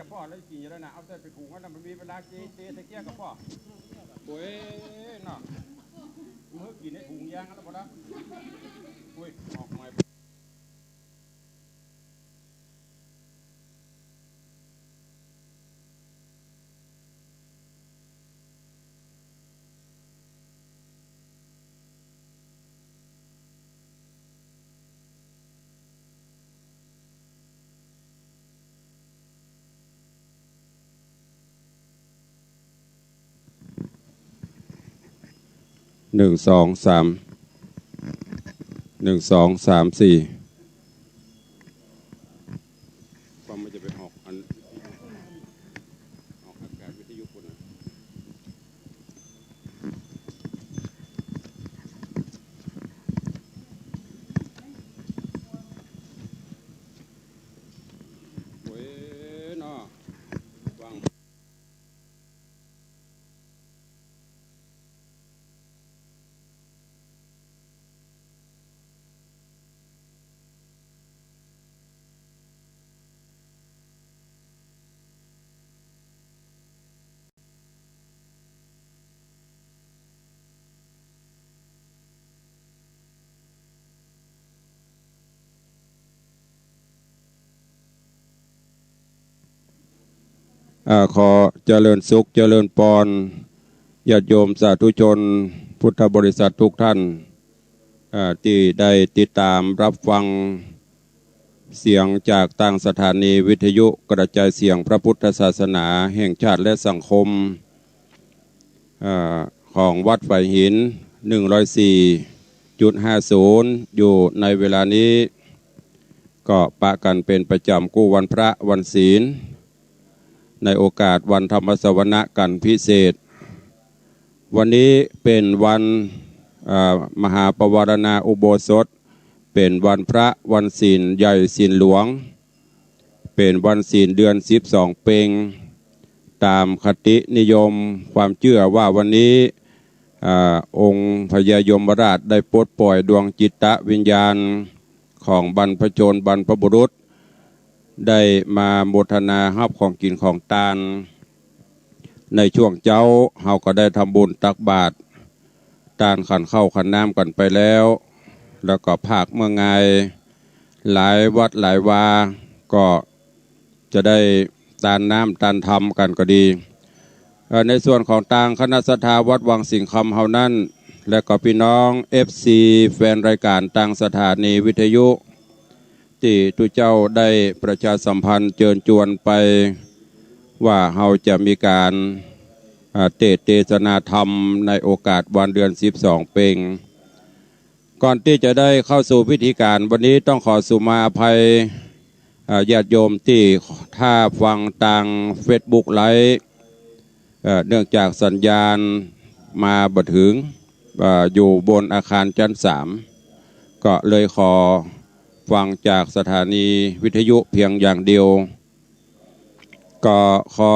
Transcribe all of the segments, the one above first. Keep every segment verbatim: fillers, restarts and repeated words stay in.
กับป้อแล้วกิ๋นอยู่แล้วนะ เอาแต่ไปถุงนั่นนะ มันมีเวลาเจ เจตะเกียบกับป้อ โอ้ยเนาะ มันกิ๋นในถุงยางแล้วพอละ อุ้ย ออกใหม่ หนึ่ง สอง สาม หนึ่ง สอง สาม สี่ ว่ามันจะไปออกอัน ออกอากาศวิทยุพุ้นนะ โอ้ยเนาะ วาง อ่า ขอเจริญสุข เจริญปอน ญาติโยมสาธุชน พุทธบริษัททุกท่าน อ่า ตี้ได้ติดต๋ามรับฟังเสียงจากตางสถานีวิทยุกระจายเสียงพระพุทธศาสนาแห่งชาติและสังคม อ่า ของวัดฝายหิน หนึ่งร้อยสี่จุดห้าศูนย์ อยู่ในเวลานี้ ก็ปะกั๋นเป๋นประจ๋ำกู้วันพระวันศีล ในโอกาสวันธรรมสวณะกัณฑ์พิเศษ วันนี้เป๋นวัน อ่า มหาปวารณาอุโบสถ เป๋นวันพระวันศีลใหญ่ศีลหลวง เป๋นวันศีลเดือนสิบสองเป็ง ต๋ามคตินิยมความเจื้อว่าวันนี้ อ่า องค์พญายมราชได้ปลดปล่อยดวงจิตวิญญาณของบรรพชนบรรพบุรุษ ได้มาโมทนาฮับของกิ๋นของตาน ในช่วงเจ๊า เฮาก็ได้ทำบุญตักบาตร ตานขันข้าวขันน้ำกั๋นไปแล้ว แล้วก็ภาคเมื่องาย หลายวัดหลายวา ก็จะได้ตานน้ำตานธรรมกั๋นก็ดี เอ่อ ในส่วนของตางคณะศรัทธาวัดวังสิงห์คำเฮานั้น และก็ปี้น้องเอฟซี แฟนรายก๋านตางสถานีวิทยุ ตี้ตุ๊เจ้าได้ประชาสัมพันธ์เจิญจวนไป ว่าเฮาจะมีก๋าน อ่า เตสน์เตสนาธรรมในโอกาสวันเดือนสิบสองเป็ง ก่อนตี้จะได้เข้าสู่พิธีก๋านวันนี้ต้องขอสุมาอภัย อ่า ญาติโยมตี้ถ้าฟังตางเฟซบุ๊กไลฟ์ เอ่อ เนื่องจากสัญญาณมาบ่เถิง เอ่อ อยู่บนอาคารชั้นสาม ก็เลยขอฟังจากสถานีวิทยุเพียงอย่างเดียว ก็ขอ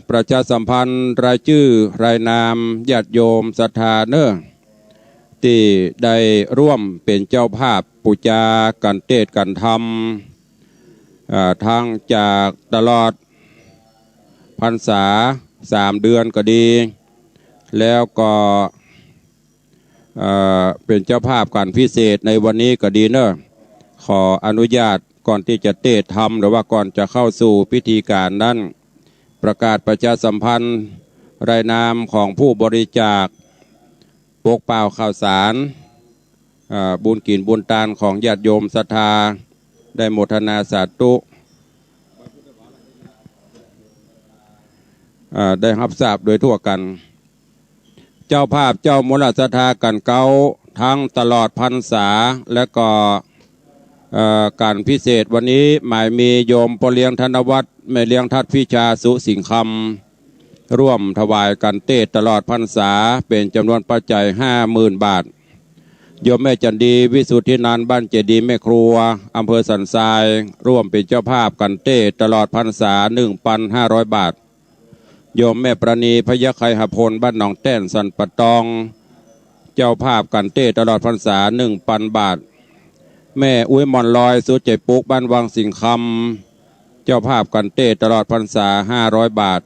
ประชาสัมพันธ์รายจื้อรายนามญาติโยมศรัทธาเน่อ ตี้ได้ร่วมเป๋นเจ้าภาพปู๋จากั๋นเตสน์กั๋นธรรม อ่า ทั้งจากตลอดพรรษาสามเดือนก็ดี แล้วก็ เอ่อ เป๋นเจ้าภาพกั๋นพิเศษในวันนี้ก็ดีเน่อ ขออนุญาตก่อนตี้จะเตสน์ธรรม หรือว่าก่อนจะเข้าสู่พิธีก๋านนั้น ประกาศประชาสัมพันธ์รายนามของผู้บริจาคปกเปล่าข้าวสาร อ่า บุญกิ๋นบุญตานของญาติโยมศรัทธา ได้โมทนาสาธุ อ่า ได้ฮับทราบโดยทั่วกั๋น เจ้าภาพเจ้ามูลศรัทธากั๋นเก๊า ทั้งตลอดพรรษา และก็ เอ่อ กั๋นพิเศษวันนี้ หมายมีโยมป้อเลี้ยงธนวัฒน์ แม่เลี้ยงทัดพิชา สุสิงห์คำ ร่วมถวายกั๋นเตสน์ตลอดพรรษา เป๋นจ๋ำนวนปัจจัยห้าหมื่นบาท โยมแม่จันดี วิสุทธินันท์ บ้านเจดีย์แม่ครัว อำเภอสันทราย ร่วมเป๋นเจ้าภาพกั๋นเตสน์ตลอดพรรษา หนึ่งปันห้าร้อยบาท โยมแม่ประณี พยัคฆไคหพล บ้านหนองแต้น สันป่าตอง เจ้าภาพกั๋นเตสน์ตลอดพรรษา หนึ่งปันบาท แม่อุ๊ยหม่อนลอย สุดใจ๋ปุ๊ก บ้านวังสิงห์คำ เจ้าภาพกัณฑ์เตศน์ตลอดพรรษา ห้าร้อยบาท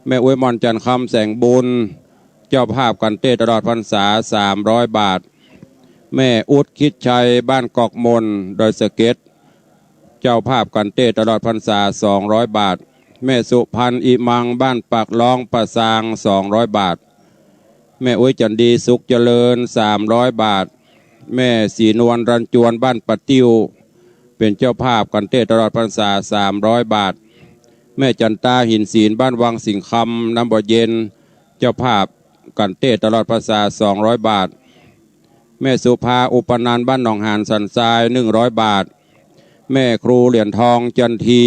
แม่อุ๊ยหม่อนจันทร์คำ แสงบุญ เจ้าภาพกัณฑ์เตศน์ตลอดพรรษา สามร้อยบาท แม่อุ๊ด คิดชัย บ้านกอกมน ดอยสะเก็ด เจ้าภาพกัณฑ์เตศน์ตลอดพรรษา สองร้อยบาท แม่สุพรรณ อิมัง บ้านปากล้อง ป่าซาง สองร้อยบาท แม่อุ๊ย จันดี สุขเจริญ สามร้อยบาท แม่ศรีนวล รันจวน บ้านป่าติ้ว เป๋นเจ้าภาพกัณฑ์เตศน์ตลอดพรรษา สามร้อยบาท แม่จันตา หินศิลป์ บ้านวังสิงห์คำ น้ำบ่อเย็น เจ้าภาพกัณฑ์เตศน์ตลอดพรรษา สองร้อยบาท แม่สุภา อุปนันท์ บ้านหนองหานสันทราย หนึ่งร้อยบาท แม่ครูเหรียญทอง จันที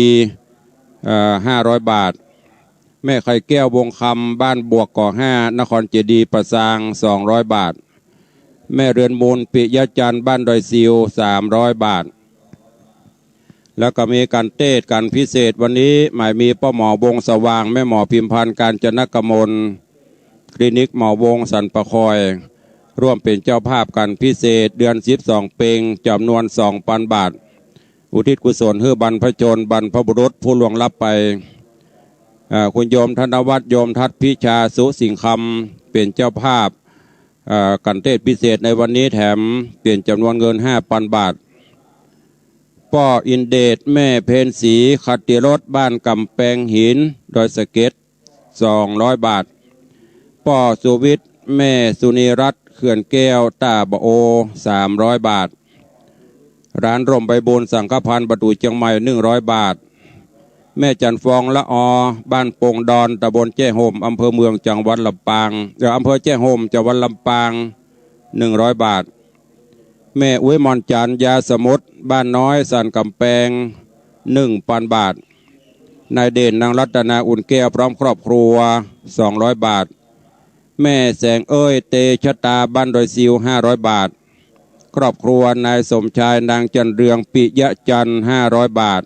เอ่อ ห้าร้อยบาท แม่ไข่แก้ว วงคำ บ้านบวกก่อห้า นครเจดีย์ ป่าซาง สองร้อยบาท แม่เรือนมูล ปิยะจันทร์ บ้านดอยซิว สามร้อยบาท แล้วก็มีกัณฑ์เตศน์กัณฑ์พิเศษ วันนี้หมายมีป้อหมอ วงศ์สว่าง แม่หมอ พิมพันธ์ กาญจนกมล คลินิกหมอ วงศ์ สันป่าคอย ร่วมเป๋นเจ้าภาพกัณฑ์พิเศษ เดือนสิบสองเป็ง จ๋ำนวน สองปันบาท อุทิศกุศลหื้อบรรพชน บรรพบุรุษผู้ล่วงลับไป อ่า คุณโยมธนวัฒน์ โยมทัศน์ พิชา สุสิงห์คำ เป๋นเจ้าภาพ อ่า กัณฑ์เตศน์พิเศษในวันนี้แถม เป๋นจ๋ำนวนเงิน ห้าปันบาท ป้ออินเดช แม่เพ็ญศรี ขัตติรส บ้านกำแปงหิน ดอยสะเก็ด สองร้อยบาท ป้อสุวิทย์ แม่สุนีรัตน์ เขื่อนแก้ว ต้าบ่อโอ สามร้อยบาท ร้านร่มใบบุญ สังฆพันธ์ ประตู๋เจียงใหม่ หนึ่งร้อยบาท แม่จันทร์ฟอง ละออ บ้านโป่งดอน ตำบลแจ้ห่ม อำเภอเมือง จังหวัดลำปาง เอ่อ อำเภอแจ้ห่ม จังหวัดลำปาง หนึ่งร้อยบาท แม่อุ๊ยหม่อนจันทร์ ยาสมุทร บ้านน้อย สันกำแปง หนึ่งปันบาท นายเด่น นางรัตนา อุ่นแก้ว พร้อมครอบครัว สองร้อยบาท แม่แสงเอ้ย เตชะตา บ้านดอยซิว ห้าร้อยบาท ครอบครัวนายสมชาย นางจันเรือง ปิยะจันทร์ ห้าร้อยบาท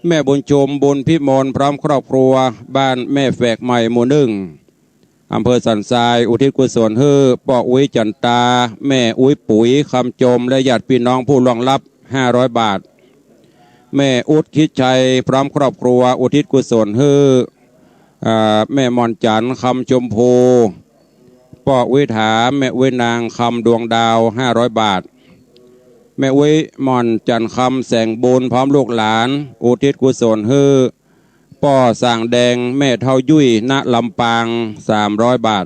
แม่บุญชุม บุญพิมล พร้อมครอบครัว บ้านแม่แฝกใหม่ หมู่หนึ่ง อำเภอสันทราย อุทิศกุศลหื้อป้ออุ๊ย จันตา แม่อุ๊ย ปุ๋ย คำจม และญาติพี่น้องผู้ล่วงลับ ห้าร้อยบาท แม่อุ๊ด คิดชัย พร้อมครอบครัว อุทิศกุศลหื้อ อ่า แม่หม่อนจันทร์ คำชมพู ป้ออุ๊ยถา แม่อุ๊ยนาง คำดวงดาว ห้าร้อยบาท แม่อุ๊ยหม่อนจันทร์คำ แสงบุญ พร้อมลูกหลาน อุทิศกุศลหื้อป้อส่างแดง แม่เฒ่ายุ้ย ณ ลำปาง สามร้อยบาท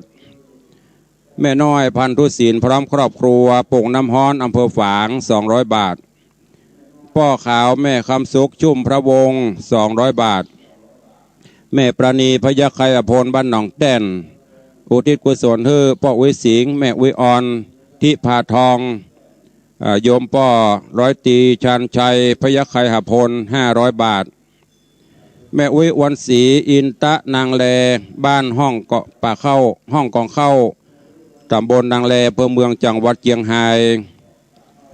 แม่น้อย พันธุศิลป์ พร้อมครอบครัว โป่งน้ำฮ้อน อำเภอฝาง สองร้อยบาท ป้อขาว แม่คำสุข ชุ่มพระวงศ์ สองร้อยบาท แม่ประณี พยัคฆไคยพล บ้านหนองแต้น อุทิศกุศลหื้อป้ออุ๊ยสิงห์ แม่อุ๊ยออน ทิพาทอง เอ่อ โยมป้อร้อยตรี ชาญชัย พยัคฆไคยพล ห้าร้อยบาท แม่อุ๊ย อวนศรี อินตะนางแล บ้านห้องเกาะป่าเข้า ห้องกองเข้า ตำบลนางแล อำเภอเมือง จังหวัดเจียงฮาย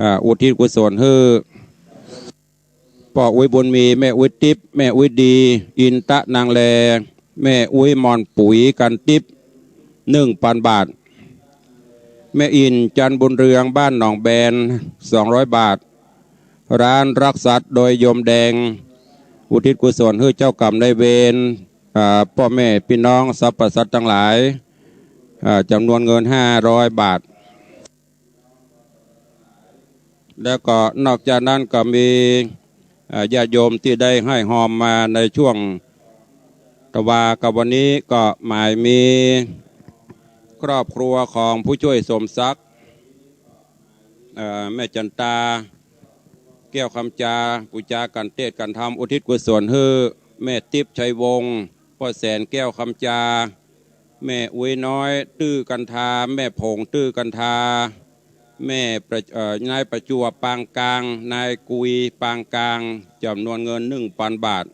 อ่า อุทิศกุศลหื้อป้ออุ๊ยบุญมี แม่อุ๊ยติ๊บ แม่อุ๊ยดี อินตะนางแล แม่อุ๊ยหม่อนปุ๋ย กันติ๊บ หนึ่งปันบาท แม่อิ่น จันทร์บุญเรือง บ้านหนองแบน สองร้อยบาท ร้านรักสัตว์ โดยโยมแดง อุทิศกุศลหื้อเจ้ากรรมนายเวร อ่า ป้อแม่ปี้น้องสรรพสัตว์ตังหลาย อ่า จ๋ำนวนเงิน ห้าร้อยบาท แล้วก็นอกจากนั้นก็มี อ่า ญาติโยมตี้ได้ห้อยฮอมมาในช่วงตะวากับวันนี้ก็หมายมีครอบครัวของผู้ช่วยสมศักดิ์ เอ่อ แม่จันตา แก้วคำจา ปู๋จากัณฑ์เตศน์กัณฑ์ธรรม อุทิศกุศลหื้อแม่ติ๊บ ชัยวงศ์ ป้อแสน แก้วคำจา แม่อุ๊ยน้อย ตื้อกันทา แม่ผง ตื้อกันทา แม่ประ เอ่อ นายประจวบ ปางกลาง นายกุย ปางกลาง จ๋ำนวนเงิน หนึ่งปันบาท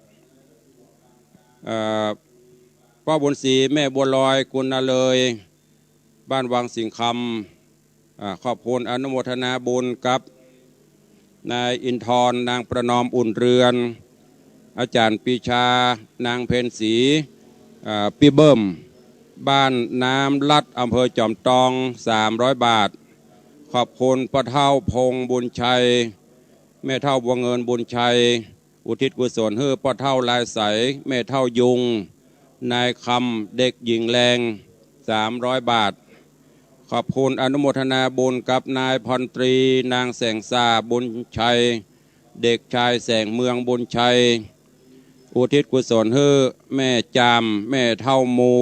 เอ่อ ป้อบุญศรี แม่บัวลอย กุณาเลย บ้านวังสิงห์คำ อ่า ขอบคุณอนุโมทนาบุญกับนายอินทร์ นางประนอม อุ่นเรือน อาจ๋ารย์ปีชา นางเพ็ญศรี อ่า ปี้เบิ้ม บ้านน้ำลัด อำเภอจอมตอง สามร้อยบาท ขอบคุณป้อเฒ่าพงษ์บุญชัย แม่เฒ่าบัวเงินบุญชัย อุทิศกุศลหื้อป้อเฒ่าลายใส แม่เฒ่ายุง นายคำ เด็กหญิงแลง สามร้อยบาท ขอบคุณอนุโมทนาบุญกับนายพลตรี นางแสงสาบบุญชัย เด็กชายแสงเมืองบุญชัย อุทิศกุศลหื้อแม่จาม แม่เฒ่ามู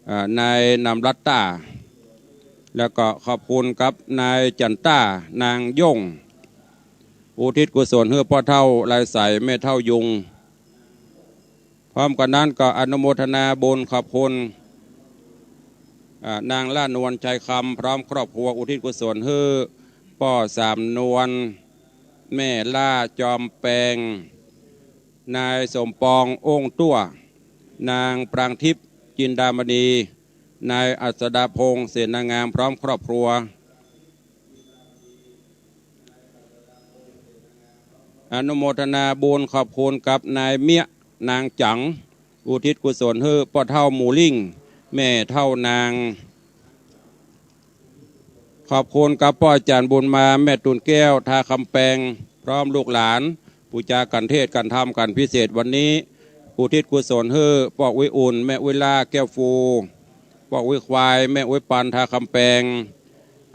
อ่า นายนำรัตตา แล้วก็ขอบคุณกับนายจันต้า นางย่ง อุทิศกุศลหื้อป้อเฒ่าลายใส แม่เฒ่ายุง พร้อมกันนั้นก็อนุโมทนาบุญขอบคุณ อ่า นางล่านวลชัยคำ พร้อมครอบครัว อุทิศกุศลหื้อป้อสามนวล แม่ล่าจอมแปง นายสมปอง โอ้งตั้ว นางปรางทิพย์ จินดามณี นายอัสดาพงษ์ เสนางาม พร้อมครอบครัว อนุโมทนาบุญขอบคุณกับนายเมียะ นางจัง อุทิศกุศลหื้อป้อเฒ่าหมู่ลิ่ง แม่เฒ่านาง ขอบคุณกับป้อจันบุญมา แม่ตูนแก้ว ท่าคำแปง พร้อมลูกหลาน ปู๋จากั๋นเทศน์กั๋นธรรมกั๋นพิเศษวันนี้ อุทิศกุศลหื้อป้ออุ๊ยอุ่น แม่อุ๊ยล่า แก้วฟู ป้ออุ๊ยควาย แม่อุ๊ยปัน ท่าคำแปง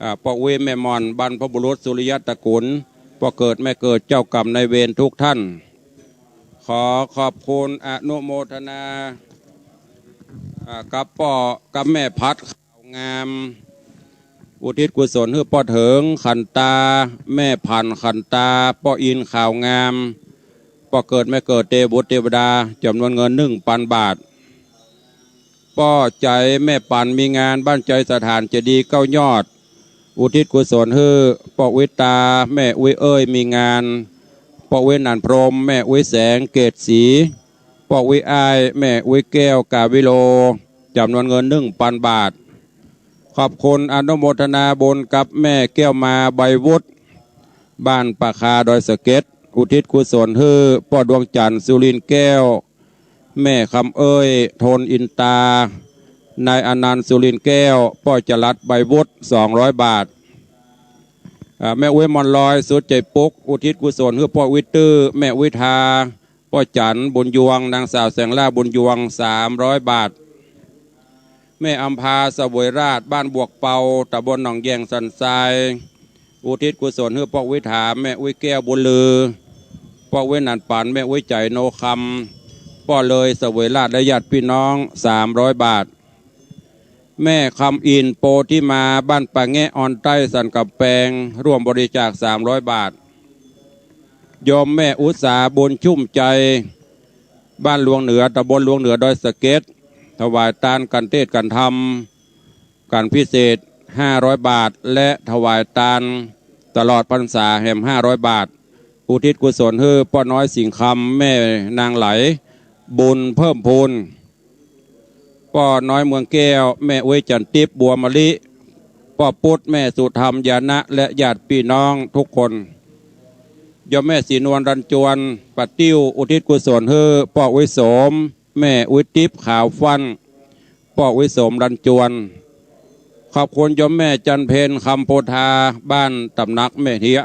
อ่า ป้ออุ๊ย แม่หม่อน บรรพบุรุษสุริยะตระกูล ป้อเกิดแม่เกิด เจ้ากรรมนายเวรทุกท่าน ขอขอบคุณอนุโมทนา อ่า กับป้อกับแม่พัด ขาวงาม อุทิศกุศลหื้อป้อเถิงขันตา แม่ผันขันตา ป้ออินขาวงาม ป้อเกิดแม่เกิดเตวบุตรเตวดา จ๋ำนวนเงินหนึ่งปันบาท ป้อใจ๋แม่ปันมีงาน บ้านใจ๋สถานเจดีย์เก้ายอด อุทิศกุศลหื้อป้ออุ๊ยตา แม่อุ๊ยเอ้ยมีงาน ป้ออุ๊ยหนานพรหม แม่อุ๊ยแสงเกตศรี ป้ออุ๊ยอ้าย แม่อุ๊ยแก้วกาวิโล จ๋ำนวนเงินหนึ่งปันบาท ขอบคุณอนุโมทนาบุญกับแม่แก้วมา ใบวุฒิ บ้านป่าคาดอยสะเก็ด อุทิศกุศลหื้อป้อดวงจันทร์ สุรินทร์แก้ว แม่คำเอ้ย ทนอินตา นายอนันต์ สุรินทร์แก้ว ป้อจรัส ใบวุฒิ สองร้อยบาท อ่า แม่อุ๊ยมอนลอย สุดใจ๋ปุ๊ก อุทิศกุศลหื้อป้ออุ๊ยตื้อ แม่อุ๊ยทา ป้อจันทร์บุญยวง นางสาวแสงล่าบุญยวง สามร้อยบาท แม่อำภา เสวยราช บ้านบวกเปา ต๋ำบลหนองแยงสันทราย อุทิศกุศลหื้อป้ออุ๊ยถา แม่อุ๊ยแก้วบุญลือ ป้ออุ๊ยหนานปัน แม่อุ๊ยใจ๋โนคำ ป้อเลย เสวยราช และญาติพี่น้อง สามร้อยบาท แม่คำอินทร์ โปธิมา บ้านป่าแงะ ออนใต้สันก๋ำแปง ร่วมบริจาค สามร้อยบาท โยมแม่อุตสา บุญชุ่มใจ๋ บ้านหลวงเหนือ ต๋ำบลหลวงเหนือ ดอยสะเก็ด ถวายตานกั๋นเตศน์กั๋นธรรม กั๋นพิเศษ ห้าร้อยบาท และถวายตานตลอดพรรษาแหม ห้าร้อยบาท อุทิศกุศลหื้อป้อน้อยสิงห์คำ แม่นางไหล บุญเพิ่มพูน ป้อน้อยเมืองแก้ว แม่อุ๊ยจันทร์ติ๊บ บัวมะลิ ป้อปุ๊ด แม่สุธรรม ญาณะ และญาติพี่น้องทุกคน โยมแม่ศรีนวล รัญจวน ป่าติ้ว อุทิศกุศลหื้อป้ออุ๊ยโสม แม่อุ๊ยติ๊บ ขาวฟั่น ป้ออุ๊ยโสม รัญจวน ขอบคุณโยมแม่จันทร์เพ็ญ คำโพธา บ้านต๋ำหนักแม่เฮีย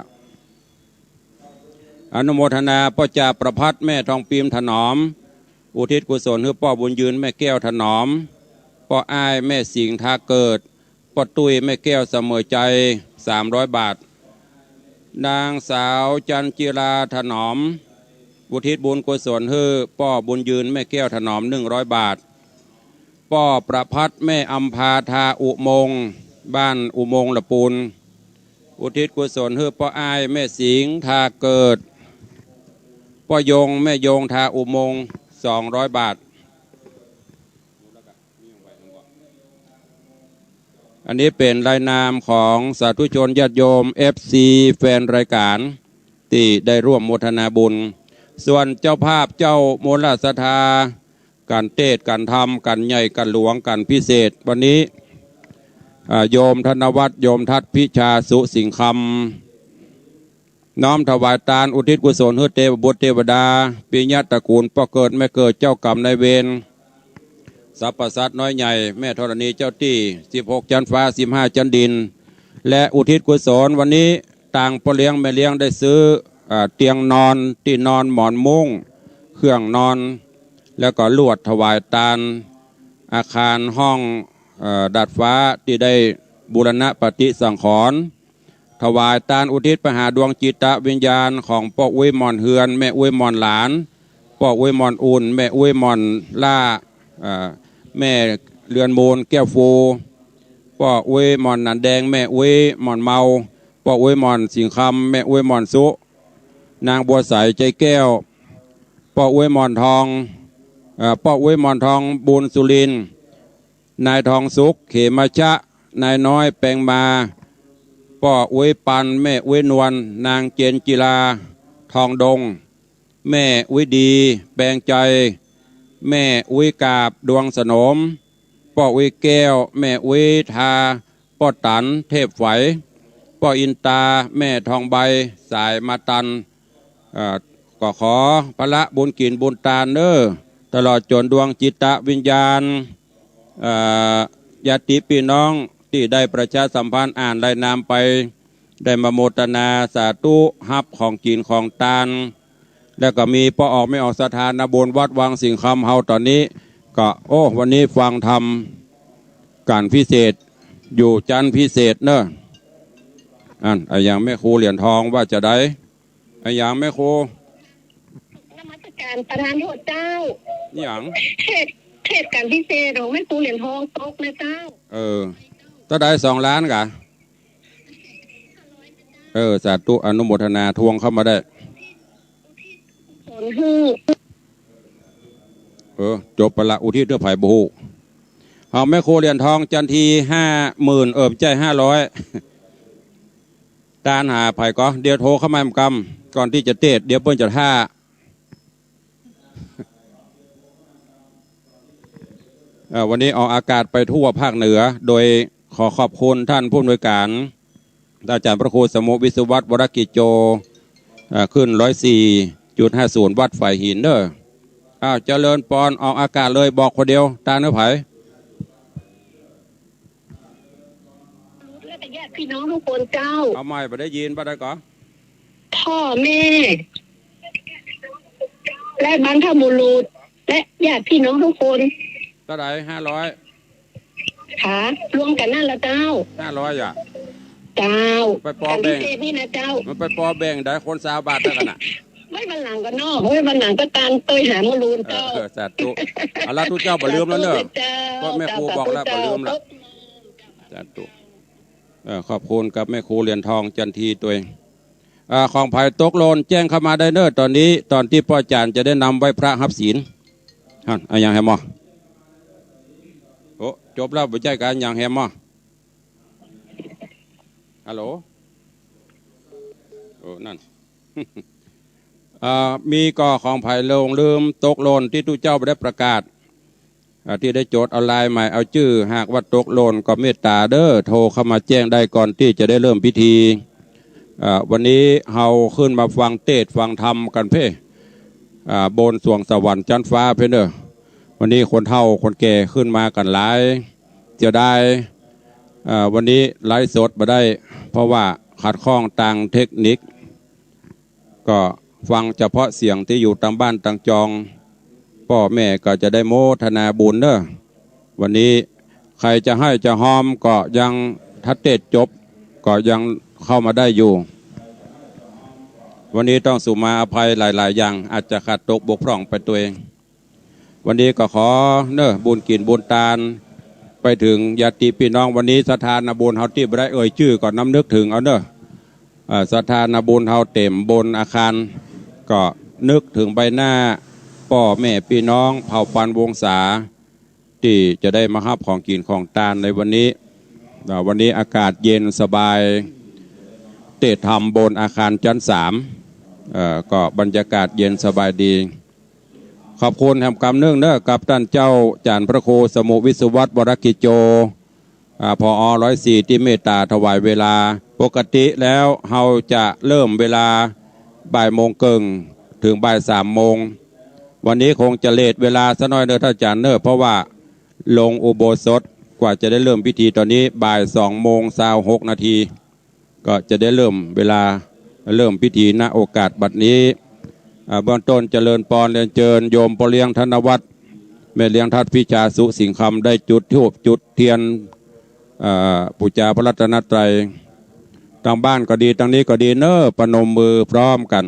อนุโมทนาป้อจ่าประภัส แม่ทองปีม ถนอม อุทิศกุศลหื้อป้อบุญยืน แม่แก้ว ถนอม ป้ออ้าย แม่สิงห์ ทาเกิด ป้อตุ้ย แม่แก้ว เสมอใจ๋ สามร้อยบาท นางสาวจันจิรา ถนอม อุทิศบุญกุศลหื้อป้อบุญยืน แม่แก้ว ถนอม หนึ่งร้อยบาท ป้อประภัส แม่อำภา ทาอุโมงค์ บ้านอุโมงค์ละปูน อุทิศกุศลหื้อป้ออ้าย แม่สิงห์ ทาเกิด ป้อยง แม่ยง ทาอุโมงค์ สองร้อยบาท อันนี้เป๋นรายนามของสาธุชนญาติโยม เอฟซี แฟนรายก๋าน ตี้ได้ร่วมโมทนาบุญ ส่วนเจ้าภาพเจ้ามูลศรัทธา กั๋นเตศน์กั๋นธรรม กั๋นใหญ่กั๋นหลวงกั๋นพิเศษ วันนี้ อ่า โยมธนวัฒน์ โยมทัศน์ พิชา สุสิงห์คำ น้อมถวายตานอุทิศกุศลหื้อเตวบุตรเตวดา ปิยะตระกูล ป้อเกิดแม่เกิด เจ้ากรรมนายเวร สรรพสัตว์น้อยใหญ่ แม่ธรณีเจ้าตี้ สิบหกจั๊นฟ้า สิบห้าจั๊นดิน และอุทิศกุศลวันนี้ ตางป้อเลี้ยงแม่เลี้ยงได้ซื้อ อ่า เตียงนอน ตี้นอน หมอนมุ้ง เครื่องนอน แล้วก็ลวดถวายตาน อาคารห้อง เอ่อ ดาดฟ้าตี้ได้บูรณะปฏิสังขรณ์ ถวายตานอุทิศไปหาดวงจิตวิญญาณของป้ออุ๊ยหม่อนเฮือน แม่อุ๊ยหม่อนหลาน ป้ออุ๊ยหม่อนอุ่น แม่อุ๊ยหม่อนล่า เอ่อ แม่เรือนมูลแก้วฟู ป้ออุ๊ยหม่อนหนานแดง แม่อุ๊ยหม่อนเมา ป้ออุ๊ยหม่อนสิงห์คำ แม่อุ๊ยหม่อนสุ นางบัวใส ใจแก้ว ป้ออุ๊ยหม่อนทอง เอ่อ ป้ออุ๊ยหม่อนทอง บุญสุรินทร์ นายทองสุข เขมชะ นายน้อย แปงมา ป้ออุ๊ยปัน แม่อุ๊ยนวล นางเจนจิลา ทองดง แม่อุ๊ยดี แปงใจ แม่อุ๊ยกาบ ดวงสนม ป้ออุ๊ยแก้ว แม่อุ๊ยทา ป้อตัน เทพไฝ ป้ออินตา แม่ทองใบ สายมาตัน เอ่อ ก็ขอพละบุญกิ๋นบุญตานเน้อ ตลอดจ๋นดวงจิตวิญญาณ เอ่อ ญาติปี้น้องตี้ได้ประชาสัมพันธ์อ่านรายนามไป ได้มาโมทนาสาธุฮับของกิ๋นของตาน แล้วก็มีป้อออกแม่ออกสถานบุญวัดวังสิงห์คำเฮาต๋อนนี้ ก็ โอ้ วันนี้ฟังธรรมก๋านพิเศษ อยู่จั๊นพิเศษเน้อ อัน อะหยังแม่ครูเหรียญทองว่าจาใด อะหยังแม่ครู นมัสก๋านประธานโทษเจ้า อะหยัง เทศน์ เทศน์ก๋านพิเศษของแม่ครูเหรียญทองตกนะเจ้า เออ เต้าใด สองล้านกา เออ สาธุ อนุโมทนา ทวงเข้ามาได้ สนหื้อ เออ จบไปละ อุทิศหื้อใผบ่ฮู้ เอาแม่ครูเหรียญทองจันที ห้าหมื่น เออ บ่ใจ้ ห้าร้อย ตานหาใผก่อ เดี๋ยวโทรเข้ามาแหมกำ ก่อนตี้จะเตศน์ เดี๋ยวเปิ้นจะถ้า เอ่อ วันนี้ออกอากาศไปทั่วภาคเหนือ โดยขอขอบคุณท่านผู้อำนวยการ อาจารย์พระครูสมุวิศวัตร วรกิจโจ เอ่อ ขึ้น ร้อยสี่จุดห้าศูนย์ วัดฝายหินเน้อ อ้าว เจริญปอน ออกอากาศเลย บอกคนเดียว ตานหื้อใผ และก็ญาติพี่น้องทุกคนเจ้า เอาใหม่ บ่ได้ยิน บ่ได้ก่อ พ่อแม่ และบรรพบุรุษ และญาติพี่น้องทุกคน เต้าใด ห้าร้อย ค่ะ รวมกั๋นนั่นละเจ้า ห้าร้อย อ่ะ เจ้า ไปปอแบ่ง ก๋านพิเศษนี่นะเจ้า มันไปปอแบ่งได้คนซาวบาทเต้ากั๋นน่ะ ไว้วันหลังก่อเนาะ ไว้วันหลังก็ตานเตยหามาลูนเจ้า เออ เออ สาธุ เอาละ ตุ๊เจ้าบ่ลืมแล้วเน้อ เจ้า ก็แม่ครูบอกแล้ว เจ้า บ่ลืมละ สาธุ เอ่อ ขอบคุณกับแม่ครูเหรียญทองจันทีตวย อ่า ของใผตกหล่นแจ้งเข้ามาได้เน้อ ต๋อนนี้ ต๋อนตี้ป้อจ๋ารย์จะได้นำไหว้พระฮับศีล หั้น อะหยังแหมมอ โอ้ จบแล้ว บ่ใจ้ก๋านหยังแหมมอ ฮัลโหล โอ้ นั่น อ่า มีก่อของใผหลงลืมตกหล่นตี้ตุ๊เจ้าบ่ได้ประกาศ อ่า ตี้ได้จดเอาลายใหม่ เอาจื้อ หากว่าตกหล่นก็เมตต๋าเน้อ โทรเข้ามาแจ้งได้ก่อนตี้จะได้เริ่มพิธี อ่า วันนี้เฮาขึ้นมาฟังเตศน์ฟังธรรมกั๋นเพ่ อ่า บนสวงสวรรค์จั๊นฟ้าเพ่เน้อ วันนี้คนเฒ่าคนแก่ขึ้นมากั๋นหลาย เสียดาย อ่า วันนี้ไลฟ์สดบ่ได้ เพราะว่าขัดข้องตางเทคนิค ก็ฟังเฉพาะเสียงตี้อยู่ตางบ้านตางจอง ป้อแม่ก็จะได้โมทนาบุญเน้อ วันนี้ใผจะไห้จะฮอมก็ยัง ถ้าเตศน์จบก็ยังเข้ามาได้อยู่ วันนี้ต้องสุมาอภัยหลายๆ อย่าง อาจจะขาดตกบกพร่องไปตวย วันนี้ก็ขอเน้อ บุญกิ๋นบุญตาน ไปเถิงญาติปี้น้อง วันนี้สถานบุญเฮาตี้บ่ได้เอ่ยจื้อก็น้ำนึกเถิงเอาเน้อ เอ่อ สถานบุญเฮาเต๋มบนอาคาร ก็นึกเถิงใบหน้าป้อแม่ปี้น้องเผ่าปันวงศา ตี้จะได้มาฮับของกิ๋นของตานในวันนี้ อ่า วันนี้อากาศเย็นสบาย เตศน์ธรรมบนอาคารจั๊นสาม เอ่อ ก็บรรยากาศเย็นสบายดี ขอบคุณแหมกำนึ่งเน้อ กับต้านเจ้าจ๋ารย์พระครูสมุวิศวัตร วรกิจโจ อ่า ผอ ร้อยสี่ ตี้เมตต๋าถวายเวลา ปกติแล้วเฮาจะเริ่มเวลาบ่ายโมงเกิ่งเถิงบ่ายสามโมง วันนี้คงจะเลทเวลาสักหน้อยเน้อต้านจ๋ารย์เน้อ เพราะว่าลงอุโบสถ กว่าจะได้เริ่มพิธีต๋อนนี้บ่ายสองโมงซาวหกนาที ก็จะได้เริ่มเวลา เริ่มพิธี ณ โอกาสบัดนี้ อ่า เบื้องต้นเจริญปอนเรียนเจิญโยมป้อเลี้ยงธนวัฒน์ แม่เลี้ยงทัดพิชาสุสิงห์คำ ได้จุดธูปจุดเตียน อ่า ปู๋จาพระรัตนตรัย ตางบ้านก็ดี ตางนี้ก็ดีเน้อ ประนมมือพร้อมกั๋น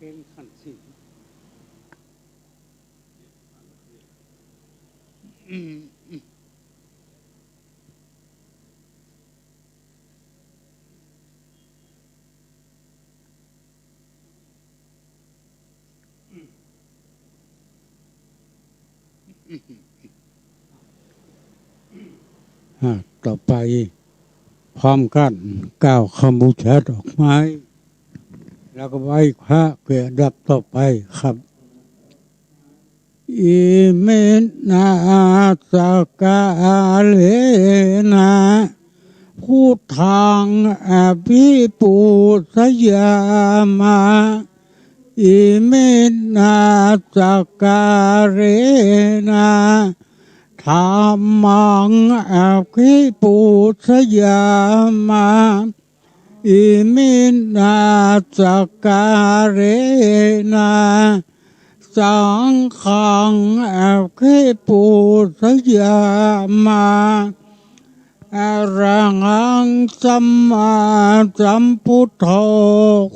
เก่งขั้นสิ อ่า ต่อไป พร้อมกั๋น กล่าวคำบูชาดอกไม้ แล้วก็ไหว้พระเพื่ออันดับต่อไปครับ อิมินา สักการะนะ พุทธัง อภิปูชยามะ อิมินา สักการะนะ ธัมมัง อภิปูชยามะ อิมินา สักการะนะ สังฆัง อภิปูชยามะ อะระหัง สัมมาสัมพุทโธ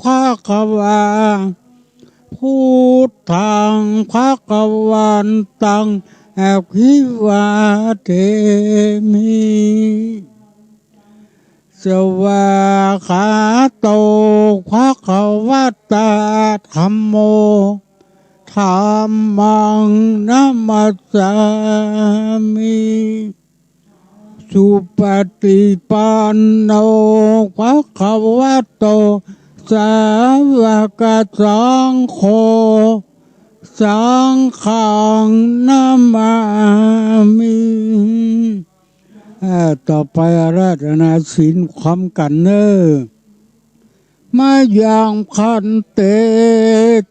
ภะคะวา พุทธัง ภะคะวันตัง อะภิวาเทมิ สวากขาโต ภะคะวะตา ธัมโม ธัมมัง นะมัสสามิ สุปฏิปันโน ภะคะวะโต สาวกสังโฆ สังฆัง นะมามิ อ่า ต่อไปอาราธนาศีลพร้อมกั๋นเน้อ มะยัง ภันเต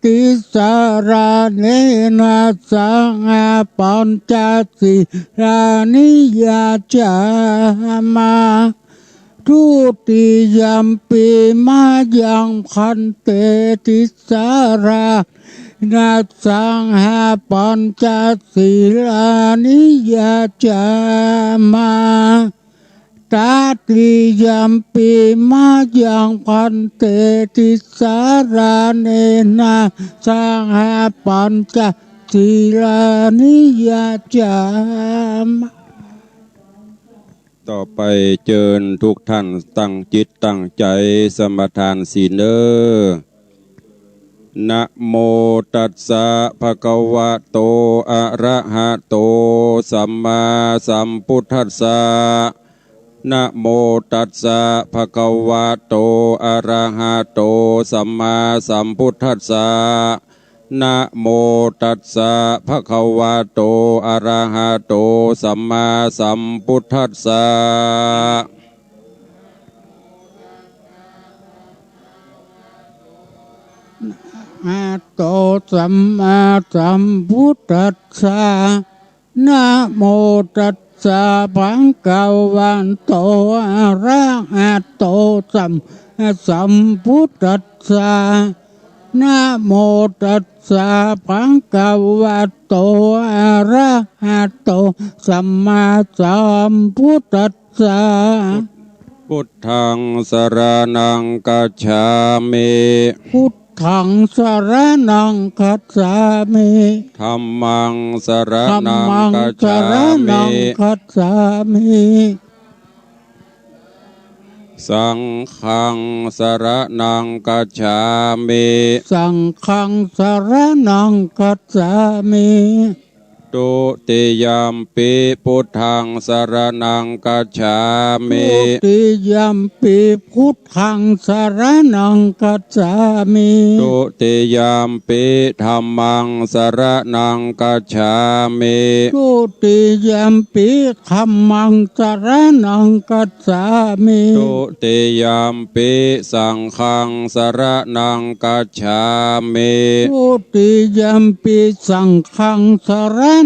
ติสสะเรนะ สังฆะ ปัญจสีลานิ ยาจามะ ทุติยัมปิ มะยัง ภันเต ติสสะเรนะ สังฆะ ปัญจสีลานิ ยาจามะ ตติยัมปิ มะยัง ภันเต ติสสะเรนะ สังฆะ ปัญจสีลานิ ยาจามะ ต่อไปเจิญทุกท่านตั้งจิตตั้งใจ๋สมาทานศีลเน้อ นะโมตัสสะ ภะคะวะโต อะระหะโต สัมมาสัมพุทธัสสะ นะโมตัสสะ ภะคะวะโต อะระหะโต สัมมาสัมพุทธัสสะ นะโมตัสสะ ภะคะวะโต อะระหะโต สัมมาสัมพุทธัสสะ อะระหะโต สัมมาสัมพุทธัสสะ นะโมตัสสะ ภะคะวะโต อะระหะโต สัมมาสัมพุทธัสสะ นะโมตัสสะ ภะคะวะโต อะระหะโต สัมมาสัมพุทธัสสะ Buddhaṃ saraṇaṃ gacchāmi. Buddhaṃ saraṇaṃ gacchāmi. Dhammaṃ saraṇaṃ gacchāmi. Dhammaṃ saraṇaṃ gacchāmi. Saṅghaṃ saraṇaṃ gacchāmi. Saṅghaṃ saraṇaṃ gacchāmi. Dutiyampi buddhaṃ saraṇaṃ gacchāmi. Dutiyampi buddhaṃ saraṇaṃ gacchāmi. Dutiyampi dhammaṃ saraṇaṃ gacchāmi. Dutiyampi dhammaṃ saraṇaṃ gacchāmi. Dutiyampi saṅghaṃ saraṇaṃ gacchāmi. Dutiyampi saṅghaṃ saraṇaṃ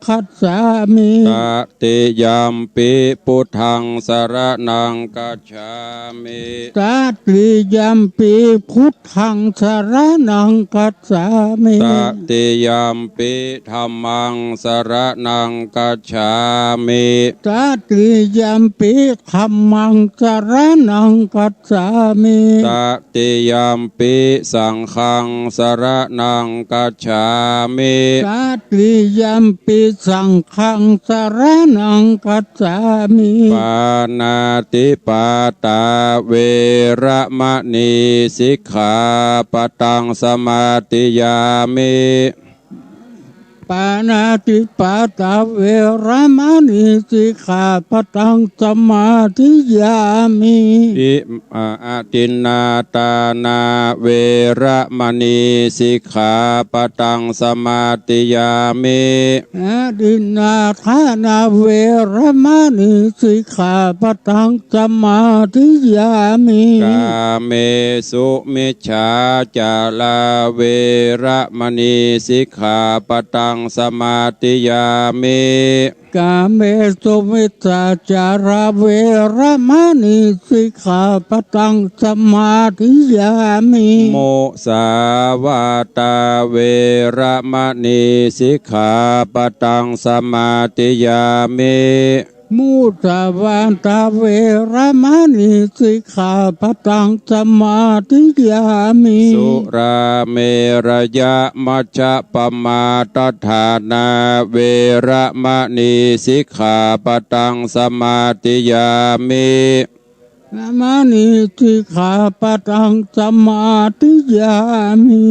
gacchāmi. Tatiyampi buddhaṃ saraṇaṃ gacchāmi. Tatiyampi buddhaṃ saraṇaṃ gacchāmi. Tatiyampi dhammaṃ saraṇaṃ gacchāmi. Tatiyampi dhammaṃ saraṇaṃ gacchāmi. Tatiyampi saṅghaṃ saraṇaṃ gacchāmi. Tatiyampi saṅghaṃ saraṇaṃ gacchāmi. Pāṇātipātā veramaṇī sikkhāpadaṃ samādiyāmi. Pāṇātipātā veramaṇī sikkhāpadaṃ samādiyāmi. I- a- adinnādānā veramaṇī sikkhāpadaṃ samādiyāmi. Adinnādānā veramaṇī sikkhāpadaṃ samādiyāmi. Kāmesu micchācārā veramaṇī sikkhāpadaṃ samādiyāmi. Kāmesu micchācārā veramaṇī sikkhāpadaṃ samādiyāmi. Musāvādā veramaṇī sikkhāpadaṃ samādiyāmi. Musāvādā veramaṇī sikkhāpadaṃ samādiyāmi. Surāmerayamajjapamādaṭṭhānā veramaṇī sikkhāpadaṃ samādiyāmi. Veramaṇī sikkhāpadaṃ samādiyāmi.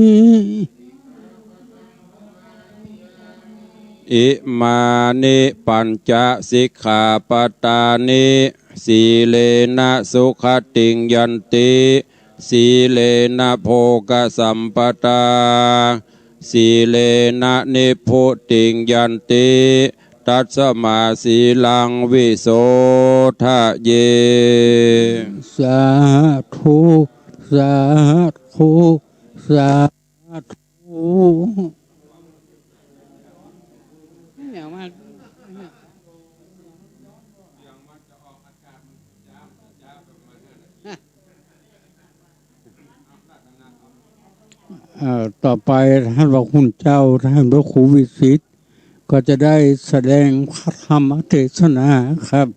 Imāni pañca sikkhāpadāni. Sīlena sugatiṃ yanti, sīlena bhogasampadā, sīlena nibbutiṃ yanti, tasmā sīlaṃ visodhaye. Sādhu, sādhu, sādhu. เอ่อ ต่อไปท่านพระคุณเจ้า ท่านพระครูวิสิทธิ์ ก็จะได้แสดงพระธรรมเทศนาครับ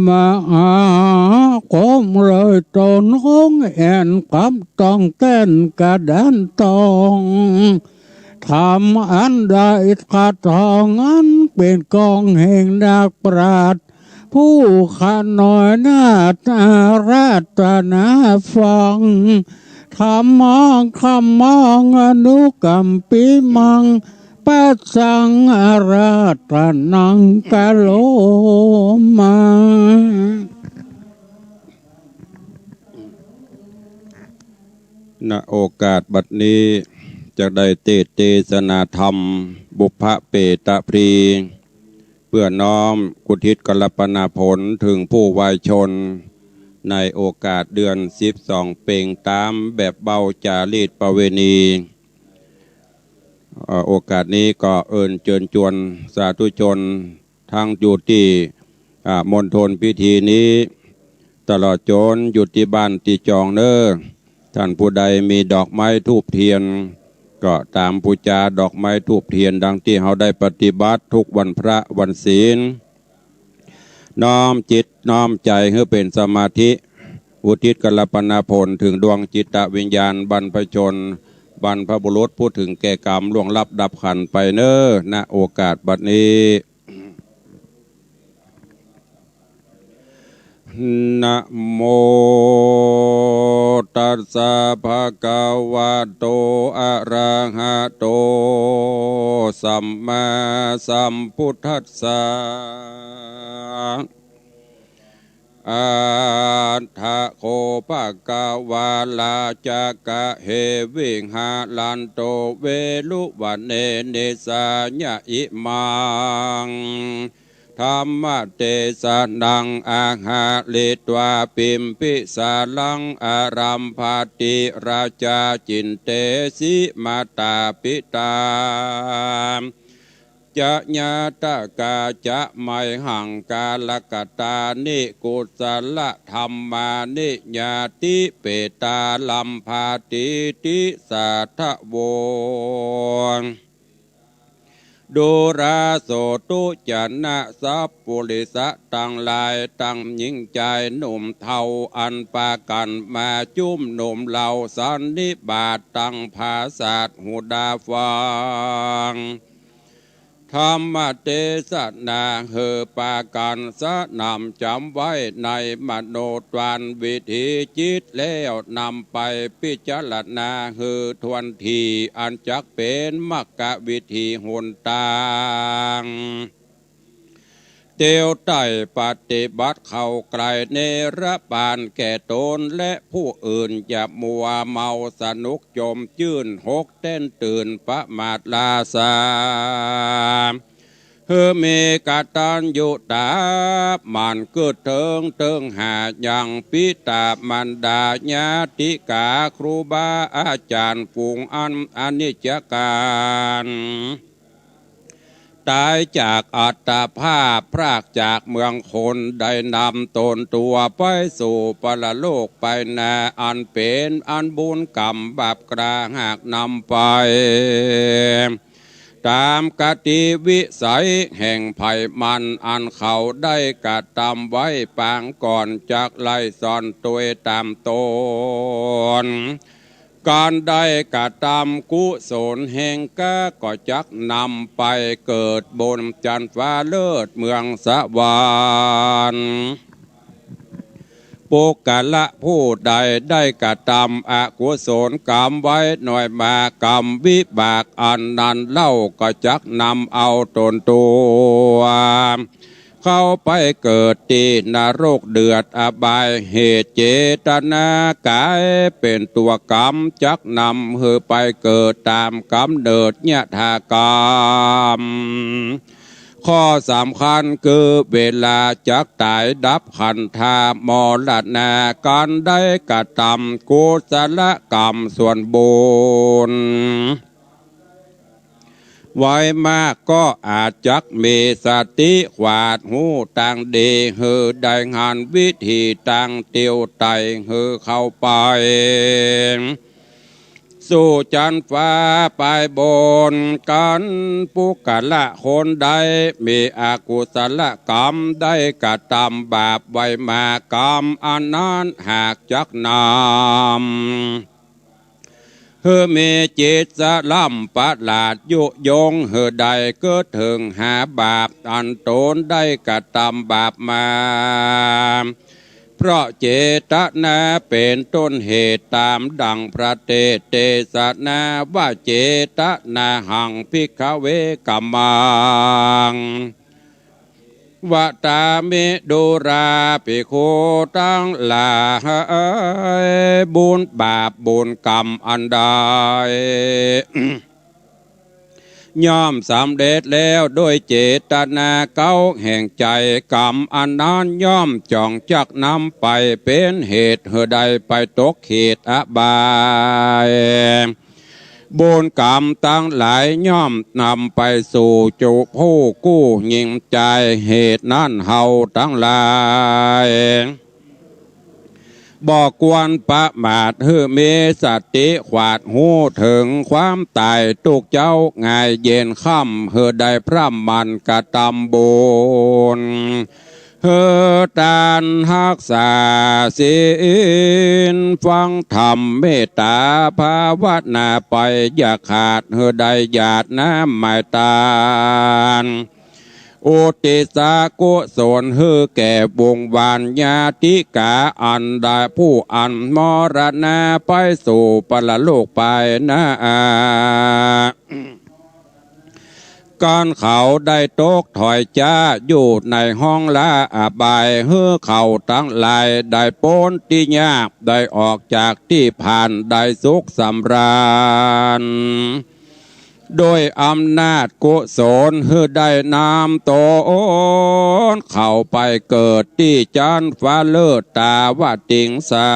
มาหาความเลยตนองแอ่นกำต้องแต้นกระดานตอง ธรรมอันใดกระทองอันเป็นกองแห่งนักปราชญ์ ผู้ขน้อยนาฏอาราธนาฟัง ธัมมัง ธัมมัง อนุกัมปิมัง ปัสสัง อาราธนัง กะโรมา ณ โอกาสบัดนี้ จะได้เตสน์เตสนาธรรม บุพพเปตพลี เพื่อน้อมอุทิศกัลปนาผลถึงผู้วายชน ในโอกาสเดือนสิบสองเป็ง ต๋ามแบบเบ้าจารีตประเวณี เอ่อ โอกาสนี้ก็เอิญเจิญจวนสาธุชน ทั้งอยู่ตี้ อ่า มณฑลพิธีนี้ ตลอดจ๋นอยู่ตี้บ้านตี้จองเน้อ ท่านผู้ใดมีดอกไม้ธูปเทียน ก็ต๋ามปู๋จาดอกไม้ธูปเทียน ดังตี้เฮาได้ปฏิบัติทุกวันพระวันศีล น้อมจิตน้อมใจ๋หื้อเป๋นสมาธิ อุทิศกัลปนาผลเถิงดวงจิตวิญญาณบรรพชน บรรพบุรุษผู้เถิงแก่ก๋รรมล่วงลับดับขันธ์ไปเน่อ ณ โอกาสบัดนี้ นะโม ตัสสะ ภะคะวะโต อะระหะโต สัมมาสัมพุทธัสสะ อะถะโข ภะคะวะ ลาจะกะเห วิหะรันโต เวรุวะเน เนสะยะ อิมัง ธัมมะเตสะนัง อะหะริตวา ปิมพิสารัง อะรัมภะติ ราจา จินเตสิ มาตาปิตา จะญาตะกา จะ ไมหัง กาละกะตานิ กุสะละธัมมานิ ญาติเปตา รัมภะติ ติสะทะโว ดูราโสตุ จะนะ สัปปุริสะตังหลาย ตังญิงจายหนุ่มเฒ่า อันปากั๋นมาจุมนุมเหล่าสันนิบาต ตังผาสาทหูดาฟัง ธัมมะเตสะนา หื้อปากั๋นสะหนำจ๋ำไว้ในมโนตวรรณวิถีจิต แล้วนำไปปิจารณาหื้อถ้วนถี่ อันจักเป๋นมรรควิถีหนตาง เตียวไต่ปฏิบัติเข้าใกล้เนรปานแก่ตนและผู้อื่น อย่ามัวเมาสนุกจมจื้น หกเต้นตื่นประมาทลาซา หื้อมีกตัญญูตา หมั่นกึ๊ดเถิงเติงหายังปิตามารดาญาติกา ครูบาอาจ๋ารย์ ฝูงอันอนิจจกาล ต๋ายจากอัตตภาพ พรากจากเมืองคน ได้นำต๋นตั๋วไปสู่ปรโลกไปนา อันเป๋นอันบุญกรรมบาปกล้าหากนำไป ต๋ามกติวิสัยแห่งใผมัน อันเขาได้กระตำไว้ปางก่อน จักไล่ซ่อนตวยต๋ามต๋น ก๋านได้กระตำกุศลแห่งกา ก็จักนำไปเกิดบนจั๊นฟ้าเลิศเมืองสวรรค์ ปุคคละผู้ใดได้กระตำอกุศลกรรมไว้น้อยมาก กรรมวิบากอันนั้นเล่า ก็จักนำเอาต๋นตั๋ว เข้าไปเกิดตี้นรกเดือดอบาย เหตุเจตนากายเป๋นตั๋วกรรม จักนำหื้อไปเกิดต๋ามก๋ำเนิดยถากรรม ข้อสำคัญคือเวลาจักต๋ายดับขันธามรณา ก๋านได้กระตำกุศลกรรมส่วนบุญ ไว้มากก็อาจจักมีสติขวาดฮู้ตางดี หื้อได้หันวิธีตางเตียวไต่หื้อเข้าไป สู่จั๊นฟ้าปายบนกั๋น ปุคคละคนใดมีอกุศลกรรม ได้กระตำบาปไว้มาก กรรมอันนั้นหากจักนำ หื้อมีจิตสะล่ำประหลาดยุยง หื้อได้กึ๊ดเถิงหาบาปอันต๋นได้กระตำบาปมา เพราะเจตนาเป๋นต้นเหตุ ต๋ามดั่งพระเตสน์เตสนาว่า เจตนาหัง ภิกขะเว กัมมัง วะตามิ ดูราภิกขุตังหลาย บุญบาปบุญกรรมอันใด ย่อมสำเร็จแล้วโดยเจตนาเก๊าแห่งใจ๋ กรรมอันนั้นย่อมจ๋องจักนำไปเป๋นเหตุหื้อได้ไปตกเขตอบาย บุญกรรมตังหลายย่อมนำไปสู่จุผู้กู้ยิ่งใจ๋ เหตุนั้นเฮาตังหลาย บ่ควรประมาท หื้อมีสติขวาดฮู้เถิงความต๋าย ตุ๊กเจ๊าง่ายเย็นค่ำ หื้อได้พร่ำหมั่นกระตำบุญ หื้อตานฮักษาศีล ฟังธรรมเมตต๋าภาวนาไป อย่าขาดหื้อได้หยาดน้ำหมายตาน อุทิศกุศลหื้อแก่วงวานญาติกา อันได้ผู้อันมรณาไปสู่ปรโลกไปหน้า ก่อนเขาได้ตกถอยจ๊าอยู่ในห้องละอบาย หื้อเขาตังหลายได้ป๊นตี้ยาก ได้ออกจากตี้ผ่าน ได้สุขสำราญ โดยอำนาจกุศล หื้อได้นำต๋นเขาไปเกิดตี้จั๊นฟ้าเลิศตาวติงสา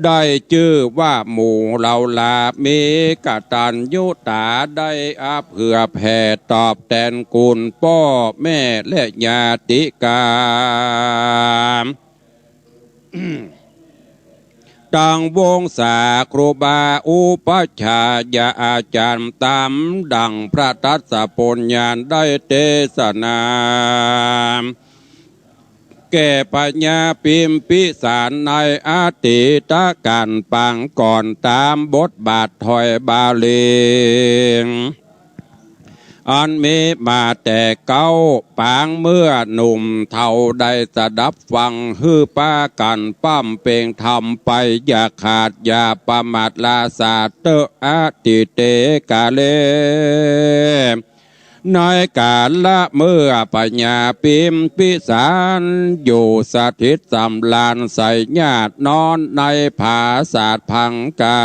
ได้จื้อว่าหมู่เหล่าหลา มีกตัญญูต๋า ได้อับเผื่อแผ่ตอบแตนคุณป้อแม่และญาติกา ตังวงศาครูบาอุปัชฌาย์อาจ๋ารย์ ต๋ามดั่งพระทัสสะปัญญาได้เตสนา แก่พญาพิมพิสารในอดีตก๋านปางก่อน ต๋ามบทบาทถอยบาลี อันมีมาแต่เก๊าปางเมื่อหนุ่มเฒ่าได้สดับฟัง หื้อปากั๋นปำเปงธรรมไป อย่าขาดอย่าประมาทลาสาเต๊อะ อติเตกาเล ในกาละเมื่อพญาพิมพิสารอยู่สถิตสำราญใส่ญาตินอนในผาสาทพังกา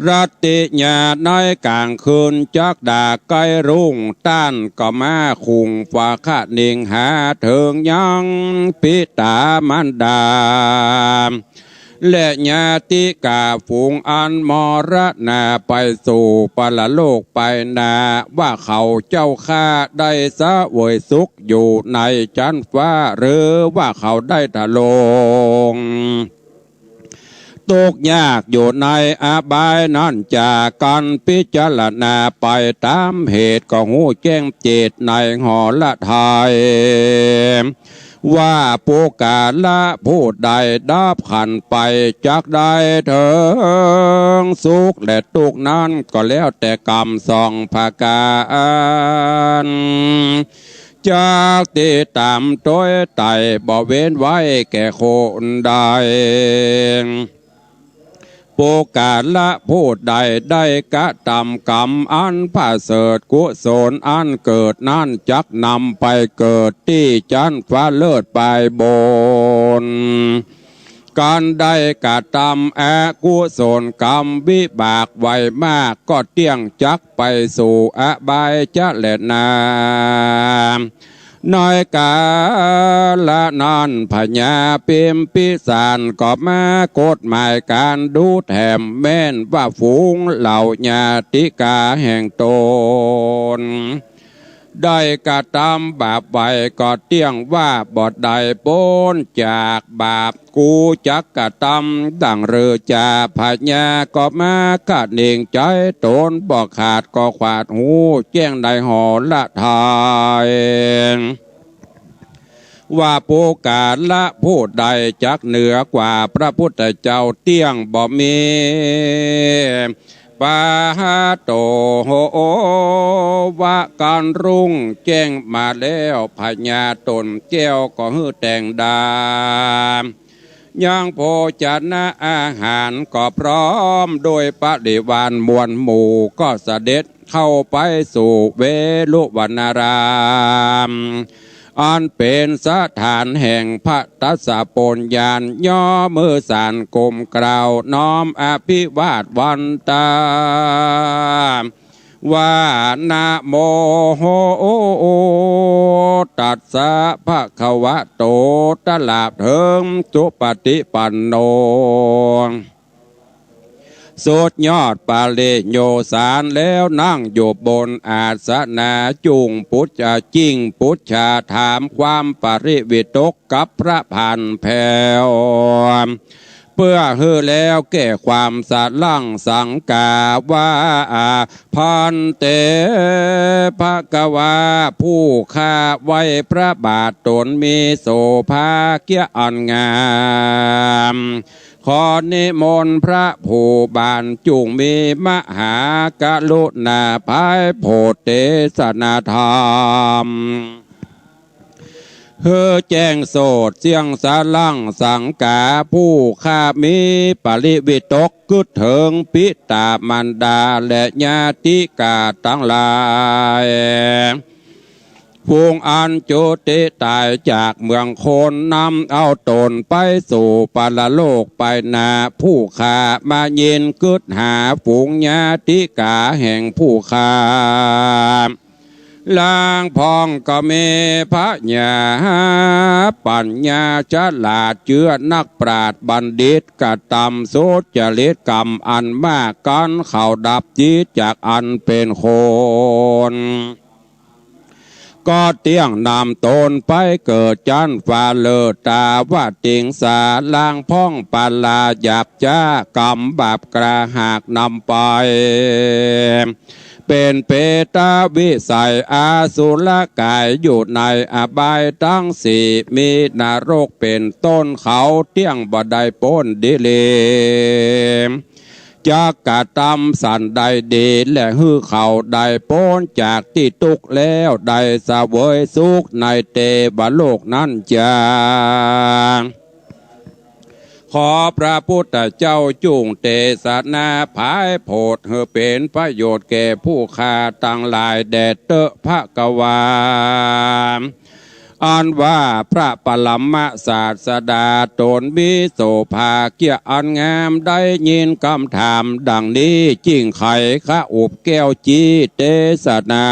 รัตติญาในก๋างคืนจักดาใก้รุ่ง ต้านก็มาคุงฝาคะนิงหาเถิงยังปิต๋ามารดา และญาติกาฝูงอันมรณาไปสู่ปรโลกไปหน้า ว่าเขาเจ้าข้าได้เสวยสุขอยู่ในจั๊นฟ้า หรือว่าเขาได้ทรง ตกยากอยู่ในอบายนั้น จากกั๋นพิจารณาไปต๋ามเหตุก็ฮู้แจ้งจิตในหรทัย ว่าปุคคละผู้ใดดับขันธ์ไปจักได้เถิงสุขและตุ๊กข์นั้นก็แล้วแต่กรรมสองประก๋าน จักติดต๋ามตวยไต่บ่เว้นไว้แก่คนใด ปุคคละผู้ใดได้กระตำกรรมอันประเสริฐกุศลอันเกิดนั้นจักนำไปเกิดตี้จั๊นฟ้าเลิศไปบน กั๋นได้กระตำอกุศลกรรมวิบากไว้มากก็เตี้ยงจักไปสู่อบายจะแลนา ในกาละนั้นพญาพิมพิสารก็มากฎหมายก๋านดูแถมแม่นว่าฝูงเหล่าญาติกาแห่งตน ได้กระตำบาปไว้ก็เตี้ยงว่าบ่ได้ป๊นจากบาป กูจักกระตำดั่งเรือจา พญาก็มาคะเนงใจ๋ต๋นบ่ขาดก็ขวาดฮู้แจ้งในหรทัย ว่าปุคคละผู้ใดจักเหนือกว่าพระพุทธเจ้าเตี้ยงบ่มี ปาหาโต ว่าก๋านรุ่งแจ้งมาแล้ว พญาต๋นแก้วก็หื้อแต่งดา ยังโภชนะอาหารก็พร้อมโดยบริวารมวลหมู่ก็เสด็จเข้าไปสู่เวฬุวันนาราม อันเป๋นสถานแห่งพระทัสสะปัญญา ย่อมือสานก้มกราบน้อมอภิวาทวันตา ว่านะโมตัสสะภะคะวะโต ตลอดเถิงสุปฏิปันโน สุดยอดปริญโญสารแล้วนั่งอยู่บนอาสนะ จุ่งปุจจา จิ่งปุจจาถามความปริวิตกกับพระพันแผว ปื้อหื้อแล้วแก้ความสะหลั้งสังก๋าว่า ภันเต ภะคะวา ผู้ข้าไหว้พระบาทต๋นมีโสภาเกียะอันงาม ขอนิมนต์พระผู้บานจุ่งมีมหากรุณาไพร่โผดเตสนาธรรม หื้อแจ้งโสตเสี้ยงสะหลั้งสังก๋า ผู้ข้ามีปริวิตกกึ๊ดเถิงปิต๋ามารดาและญาติก๋าตังหลาย ฝูงอันจุติต๋ายจากเมืองคนนำเอาต๋นไปสู่ปรโลกไปนา ผู้ข้ามายินกึ๊ดหาฝูงญาติก๋าแห่งผู้ข้า ลางพ่องก็มีผญาปั๋ญญาฉลาดเจื้อนักปราชญ์บัณฑิต กระตำสุจริตกรรมอันมาก กั๋นเขาดับจิตจากอันเป๋นคน ก็เตี้ยงนำต๋นไปเกิดจั๊นฟ้าเลิศตาวติงสา ลางพ่องปราหยับจ๊ากรรมบาปกระหากนำไป เป๋นเปรตวิสัยอสุรก๋ายอยู่ในอบายตังสี่ มีนรกเป๋นต้น เขาเตี้ยงบ่ได้ป๊นดีหลี จักกระตำสันใดดี และหื้อเขาได้ป๊นจากตี้ตุ๊กข์แล้ว ได้เสวยสุขในเตวโลกนั้นจา ขอพระพุทธเจ้าจุ่งเตสนาไพร่โผด หื้อเป๋นประโยชน์แก่ผู้ข้าตังหลายแด่เต๊อะ ภะคะวา อันว่าพระปรมศาสดาต๋นมีโสภาเกียะอันงาม ได้ยินกำถามดังนี้ จึ่งไขขอุบแก้วจี้เตสนา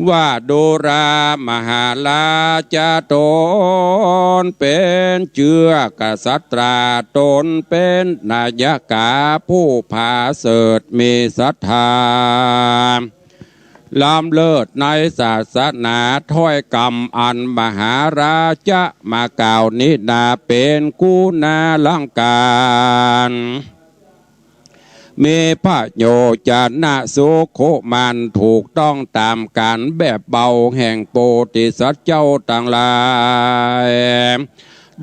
ว่าดูรา มหาราชา ต๋นเป๋นเจื้อกษัตรา ต๋นเป๋นนายกาผู้ผาเสริฐมีศรัทธา ล้ำเลิศในศาสนา ถ้อยกำอันมหาราชะมากล่าวนี้นา เป๋นกุณาลังก๋าร มีประโยชน์จนะสุขุมัน ถูกต้องต๋ามก๋านแบบเบาแห่งโพธิสัตว์เจ้าตังหลาย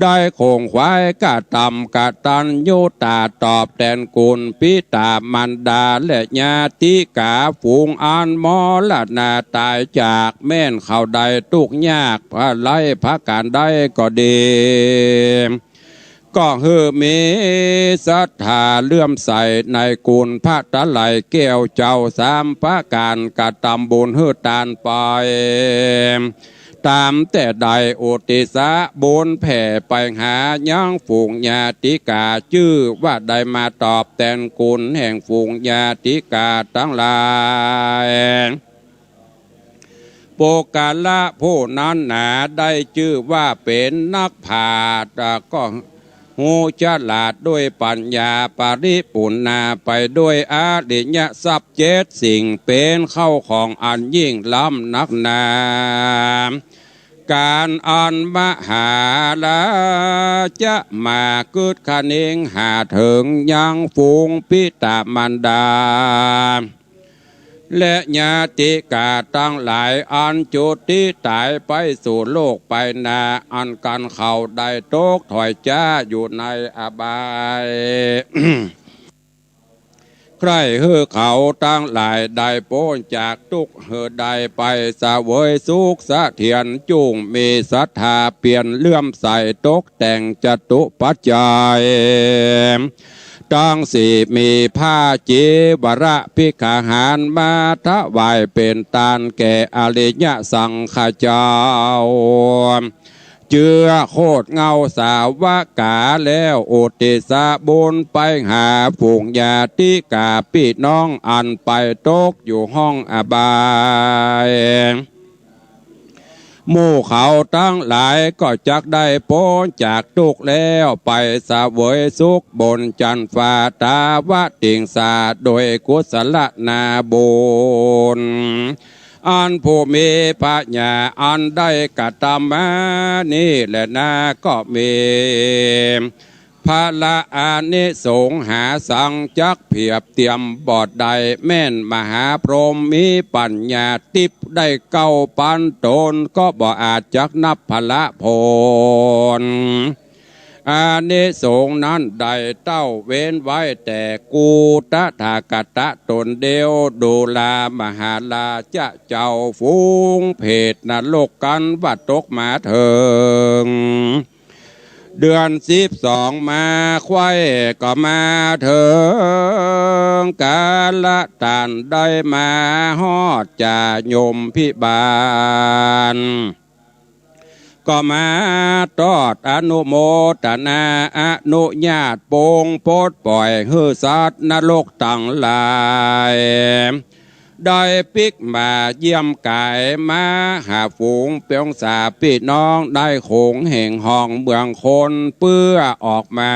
ได้ขงขวายกระตำกตัญญูตาตอบแตนคุณปิต๋ามารดาและญาติก๋าฝูงอันมรณาต๋ายจาก แม่นเขาได้ตุ๊กข์ยากไร้ประก๋านใดก็ดี ก็หื้อมีศรัทธาเลื่อมใสในคุณพระตะไลแก้วเจ้าสามประก๋าน กระตำบุญหื้อตานไป ต๋ามแต่ได้อุทิศบุญแผ่ไปหายังฝูงญาติก๋า จื้อว่าได้มาตอบแตนคุณแห่งฝูงญาติก๋าตังหลาย ปุคคละผู้นั้นหนาได้จื้อว่าเป๋นนักปราชญ์ ก็ฮู้ฉลาดด้วยปัญญา ปริปูรณาไปด้วยอริยทรัพย์เจ็ดสิ่ง เป๋นเข้าของอันยิ่งล้ำนักหนา ก๋านอันมหาราชะมากึ๊ดคะนิงหาเถิงยังฝูงปิต๋ามารดา และญาติก๋าตังหลายอันจุติต๋ายไปสู่โลกไปนา อันกั๋นเขาได้ตกถอยจ๊าอยู่ในอบาย ใคร่หื้อเขาตังหลายได้ป๊นจากตุ๊กข์ หื้อได้ไปเสวยสุขเสถียร จุ่งมีศรัทธาเปี่ยมเลื่อมใส ตกแต่งจตุปัจจัยตังสี่ มีผ้าจีวรภิกขาหารมาถวายเป๋นตานแก่อริยสังฆเจ้า เจื้อโคตรเหง้าสาวก๋าแล้ว อุทิศบุญไปหาฝูงญาติก๋าปี้น้องอันไปตกอยู่ห้องอบาย หมู่เขาตังหลายก็จักได้ป๊นจากตุ๊กข์แล้ว ไปเสวยสุขบนจั๊นฟ้าตาวติงสา โดยกุศลนาบุญ อันผู้มีปัญญาอันได้กระตำมานี้แลนา ก็มีผละอานิสงส์หาสังจักเปรียบเตียมบ่ได้ แม่นมหาพรหมมีปัญญาติ๊บได้เก้าปันต๋น ก็บ่อาจจักนับผละผล อานิสงส์นั้นได้เต้าเว้นไว้แต่กูตถาคตะต๋นเดียว ดูรามหาราชะเจ้า ฝูงเปรตนรกกันว่าตกมาเถิง เดือนสิบสองมาไขว้ก็มาเถิง กาละตันได้มาฮอดจ่ายมพิบาล ก็มาตอดอนุโมตนาอนุญาตปลงปลดป่อยหื้อสัตว์นรกตังหลาย ได้ปิ๊กมาเยี่ยมก๋ายมาหาฝูงปวงสาปี้น้องในโขงแห่งห้องเมืองคน เปื้อออกมา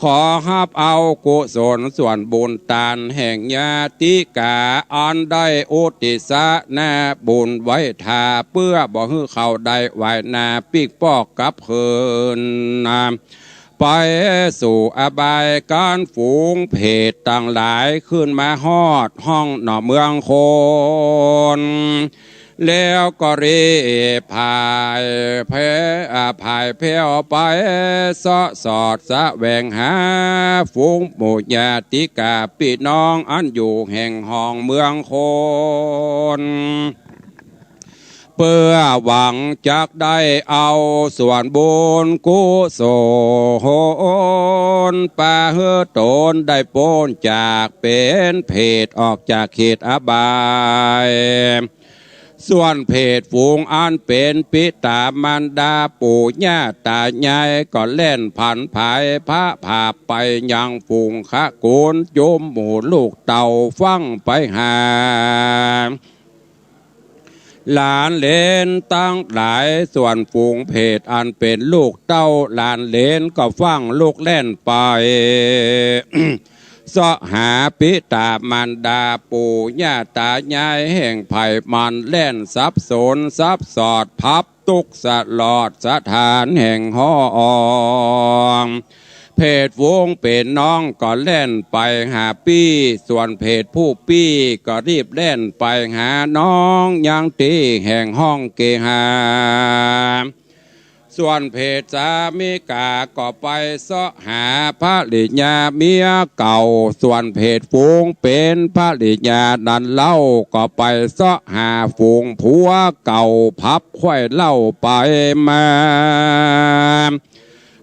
ขอฮับเอากุศลส่วนบุญตานแห่งญาติก๋า อันได้อุทิศนาบุญไว้ถ้า เปื้อบ่หื้อเขาได้ไหว้หน้าปิ๊กปอกกลับคืนนา ไปสู่อบาย ก๋านฝูงเปรตตังหลายขึ้นมาฮอดห้องหนอเมืองคน แล้วก็รีบผ่ายแผ่ อ่า ผ่ายแผ่วไปเซาะสอดแสวงหาฝูงหมู่ญาติก๋าปี้น้องอันอยู่แห่งห้องเมืองคน เปื้อหวังจักได้เอาส่วนบุญกุศล ปาหื้อต๋นได้ป๊นจากเป๋นเปรตออกจากเขตอบาย ส่วนเปรตฝูงอันเป๋นปิต๋ามารดาปู่ย่าต๋ายาย ก็แล่นผันผายพระผาบไปยังฝูงขะกู๋น จุมหมู่ลูกเต้าฟั่งไปหา หลานเหลนตังหลาย ส่วนฝูงเปรตอันเป๋นลูกเต้าหลานเหลนก็ฟั่งลุกแล่นไป เซาะหาปิต๋ามารดาปู่ย่าต๋ายายแห่งใผมัน แล่นสับสนสับสอดพับตุ๊กสลอดสถานแห่งห้อง เปรตฝูงเป๋นน้องก็แล่นไปหาปี้ ส่วนเปรตผู้ปี้ก็รีบแล่นไปหาน้องยังตี้แห่งห้องเกหา ส่วนเปรตสามิก๋าก็ไปเซาะหาภริยาเมียเก่า ส่วนเปรตฝูงเป๋นภริยานั้นเล่าก็ไปเซาะหาฝูงผัวเก่าพับไขว้เล่าไปมา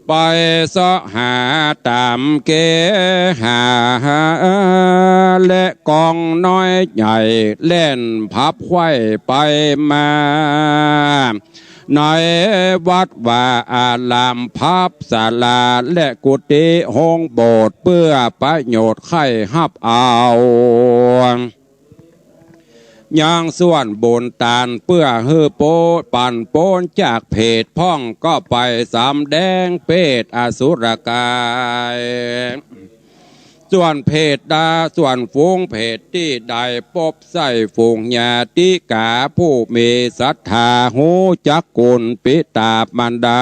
ไปเซาะหาต๋ามเกหา และกองน้อยใหญ่แล่นพับไขว้ไปมา ในวัดวาอารามพับศาลาและกุฏิโฮงโบสถ์ เปื้อประโยชน์ใค่ฮับเอา ยังส่วนบุญตานเปื้อหื้อป๊น ปันป๊นจากเปรตพ่องก็ไปสำแดงเปรตอสุรก๋าย ส่วนเปรตดา ส่วนฝูงเปรตตี้ได้ปบใส้ฝูงญาติก๋าผู้มีศรัทธาฮู้จักกุณปิต๋ามารดา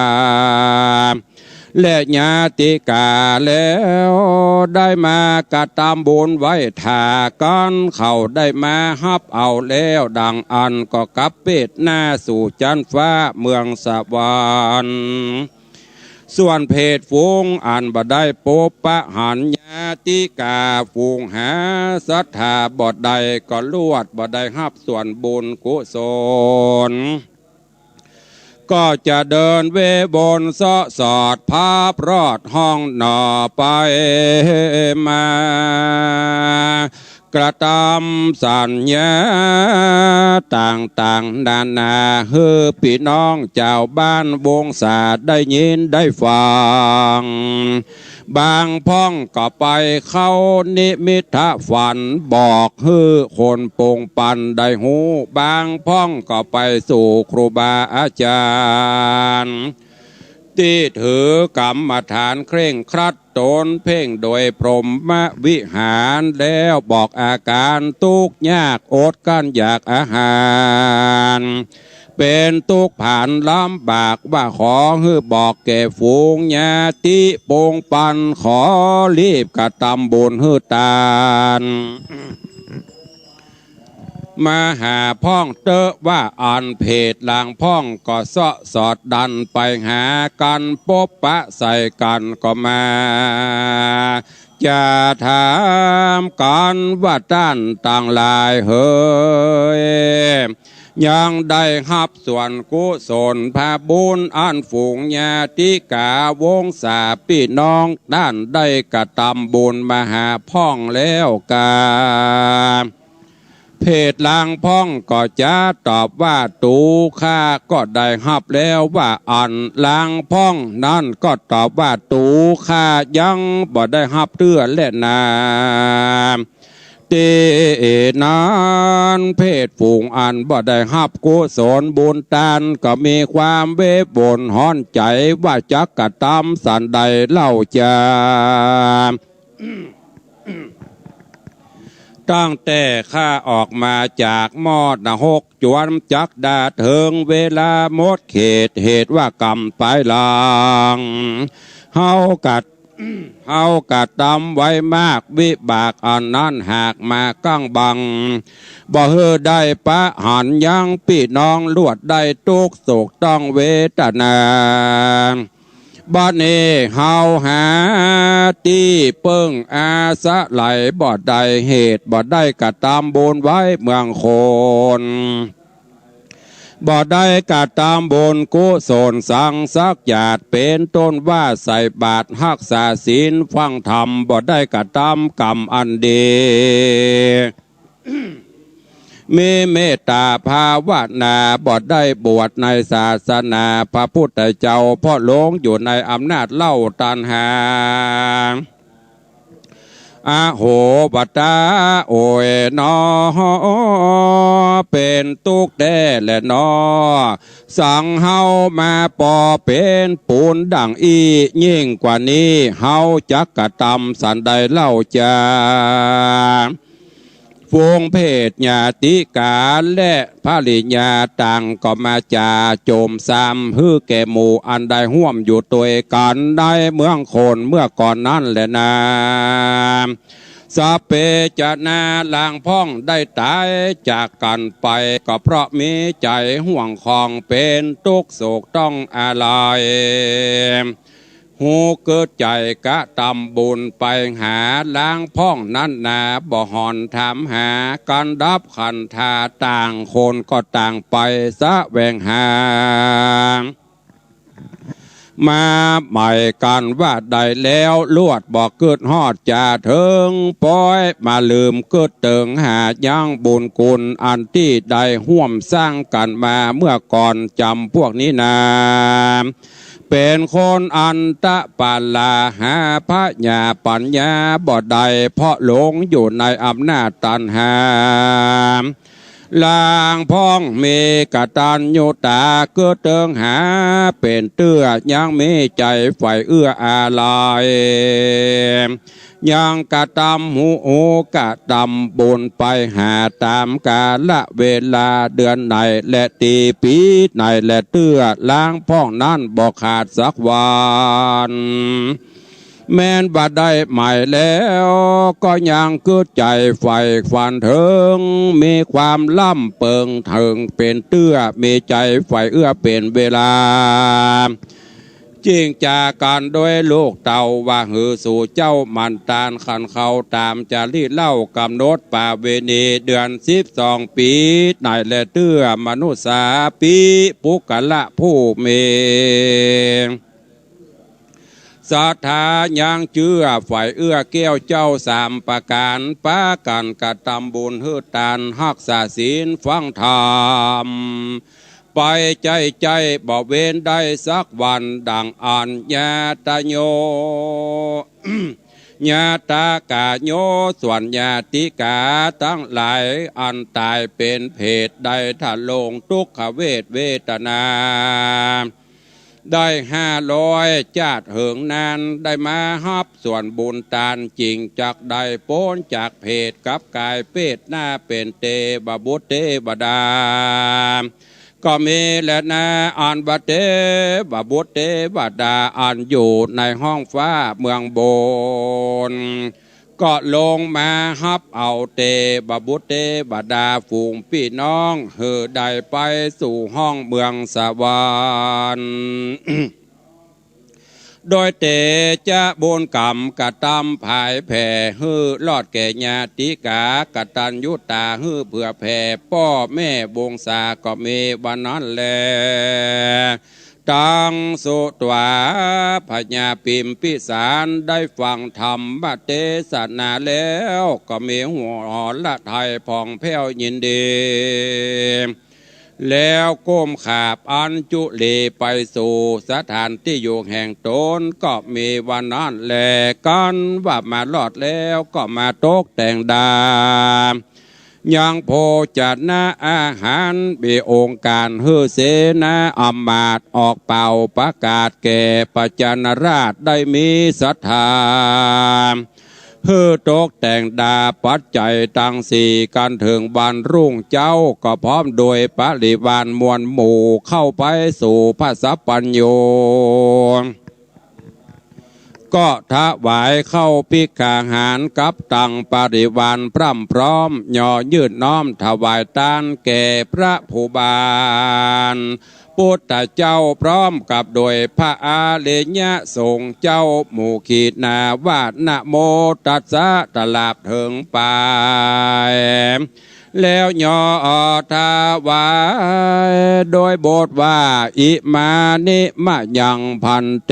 และญาติก๋าแล้ว ได้มากระตำบุญไว้ถ้ากั๋น เขาได้มาฮับเอาแล้วดังอั้น ก็กลับเปรตหน้าสู่จั๊นฟ้าเมืองสวรรค์ ส่วนเปรตฝูงอันบ่ได้ปบปะหันญาติก๋า ฝูงหาศรัทธาบ่ได้ ก็ลวดบ่ได้ฮับส่วนบุญกุศล ก็จะเดินเวบนเซาะสอดพับรอดห้องหน่อไปมา กระตำสัญญาต่างๆ นานา หื้อปี้น้องจาวบ้านวงศาได้ยินได้ฟัง บางพ่องก็ไปเข้านิมิตฝันบอกหื้อคนปงปันได้ฮู้ บางพ่องก็ไปสู่ครูบาอาจารย์ ตี้ถือกรรมฐานเคร่งครัดต๋นเพ่งโดยพรหมวิหาร แล้วบอกอาก๋านตุ๊กข์ยากอดกลั้นอยากอาหาร เป๋นตุ๊กข์ผานลำบาก ว่าขอหื้อบอกแก่ฝูงญาติปงปัน ขอรีบกระตำบุญหื้อตาน มหาพ่องเต๊อะ ว่าอั้น เพจหลังพ่องก็เซาะสอดดันไปหากั๋น ปบปะใส่กั๋นก็มา จะถามกั๋นว่า ต้านตังหลายเหย ยังได้ฮับส่วนกุศลผะบุญ อันฝูงญาติกาวงศาปี้น้อง ต้านได้กระตำบุญมหาพ่องแล้วกา เพจหลังพ่องก็จะตอบว่า ตั๋วข้าก็ได้ฮับแล้ว ว่าอั้น หลังพ่องนั้นก็ตอบว่า ตั๋วข้ายังบ่ได้ฮับเตื้อแลนา ตี้นั้นเพจฝูงอันบ่ได้ฮับกุศลบุญตาน ก็มีความวิปลร้อนใจ๋ ว่าจักกระตำสันใดเล่าจา ตั้งแต่ข้าออกมาจากหม้อนรก จ๋วนจักดาเถิงเวลาหมดเขต เหตุว่ากรรมปลายหลัง เฮากระ เฮากระตำไว้มาก วิบากอันนั้นหากมากั้งบัง บ่หื้อได้ปะหันยังปี้น้อง ลวดได้ตุ๊กข์โศกต้องเวทนา บัดนี้เฮาหาตี้เปิ้งอาศัยบ่ได้ เหตุบ่ได้กระตำบุญไว้เมืองคน บ่ได้กระตำบุญกุศลสังสักหยาด เป๋นต้นว่าใส่บาตรฮักษาศีลฟังธรรม บ่ได้กระตำกรรมอันดี มีเมตตาภาวนา บ่ได้บวชในศาสนาพระพุทธเจ้า เพราะหลงอยู่ในอำนาจเหล้าตัณหา อโห วตา โอยหนอ เป๋นตุ๊กข์แต๊แลหนอ สังเฮามาปอเป๋นปูนดั่งอี้ ยิ่งกว่านี้เฮาจักกระตำสันใดเล่าจา ฝูงเพจญาติกาและภริยาต่างก็มาจาโจมซาม หื้อแก่หมู่อันได้ฮ่วมอยู่ตวยกั๋นในเมืองคนเมื่อก่อนนั้นแลนา สัพเพจะนา หลังพ่องได้ต๋ายจากกั๋นไป ก็เพราะมีใจ๋ห่วงคองเป๋นตุ๊กข์โศกต้องอาลัย ฮู้กึ๊ดใจ๋กระตำบุญไปหาหลังพ่องนั้นนา บ่ห่อนถามหากั๋นดับขันธา ต่างคนก็ต่างไปแสวงหา มาใหม่กั๋นว่าได้แล้ว ลวดบ่กึ๊ดฮอดจาเถิง ป๊อยมาลืมกึ๊ดเติงหายังบุญคุณ อันตี้ได้ฮ่วมสร้างกั๋นมาเมื่อก่อนจ๋ำพวกนี้นา เป๋นคนอันตะปาลา หาผญาปั๋ญญาบ่ได้ เพราะหลงอยู่ในอำนาจตัณหา หลังพ่องมีกตัญญูตากึ๊ดเติงหาเป๋นเตื้อ ยังมีใจ๋ใฝ่เอื้ออาลัย ยังกระตำฮู้ ฮู้กระตำบุญไปหาต๋ามกาละเวลา เดือนไหนและตี้ปี๋ไหนและเตื้อ หลังพ่องนั้นบ่ขาดสักวัน แม้นบ่ได้ใหม่แล้ว ก็ยังกึ๊ดใจ๋ใฝ่ฝันเถิง มีความร่ำเปิงเถิงเป๋นเตื้อ มีใจ๋ใฝ่เอื้อเป๋นเวลา จิ่งจากั๋นโดยลูกเต้า ว่าหื้อสู่เจ้ามันตานขันเข่าต๋ามจารีตเล่า ก๋ำหนดประเวณีเดือนสิบสองปี๋ไหนและเตื้อ มนุษย์สาปี๋ ปุคคละผู้มี ศรัทธายังเจื้อใฝ่เอื้อแก้วเจ้าสามประก๋าน ปากั๋นกระตำบุญหื้อตานฮักษาศีลฟังธรรม ไปใจ๊ใจ๊บ่เว้นได้สักวัน ดั่งอั้น ญาตะโย ญาตะกะโย ส่วนญาติกาตังหลาย อันต๋ายเป๋นเพจได้ทะลงทุกขเวทเวทนา ได้ห้าร้อยจาติเหิงนั้น ได้มาฮับส่วนบุญตาน จึงจักได้ป๊นจากเผดกลับก๋ายเปรต หน้าเป๋นเตวบุตรเตวดา ก็มีแลนา อันว่าเตวบุตรเตวดา อันอยู่ในห้องฟ้าเมืองบน ก็ลงมาฮับเอาเตวบุตรเตวดา ฝูงปี้น้อง หื้อได้ไปสู่ห้องเมืองสวรรค์ โดยเตจะบุญก๋รรมกระตำผายแผ่ หื้อรอดแก่ญาติกา กตัญญูต๋า หื้อเผื่อแผ่ป้อแม่วงศา ก็มีว่านั้นแล ตัง สุตวา พญาปิมพิสาร ได้ฟังธรรมเตสนาแล้ว ก็มีหัวหรไทยผ่องแผ้วยินดี แล้วก้มขาบอัญจุลีไปสู่สถานตี้อยู่แห่งต๋น ก็มีว่านั้นแล กั๋นว่ามารอดแล้ว ก็มาตกแต่งดาบ ยังโภชนะอาหาร มีองค์ก๋านหื้อเสนาอำมาตย์ออกเป่าประกาศแก่ประชาราษฎร์ได้มีศรัทธา หื้อตกแต่งดาบปัจจัยตังสี่ กั๋นเถิงวันรุ่งเจ๊า ก็พร้อมโดยปริวารมวลหมู่ เข้าไปสู่พระสัพพัญญู ก็ถวายข้าวภิกขาหารกับตังปริวารพร่ำพร้อม ย่อยื่นน้อมถวายตานแก่พระผู้บาน พุทธเจ้าพร้อมกับโดยพระอริยสงฆ์เจ้าหมู่ขีดนาว่า นะโมตัสสะ ตลาบเถิงไป แล้วย่อถวายโดยบทว่า อิมานิมะยังภันเต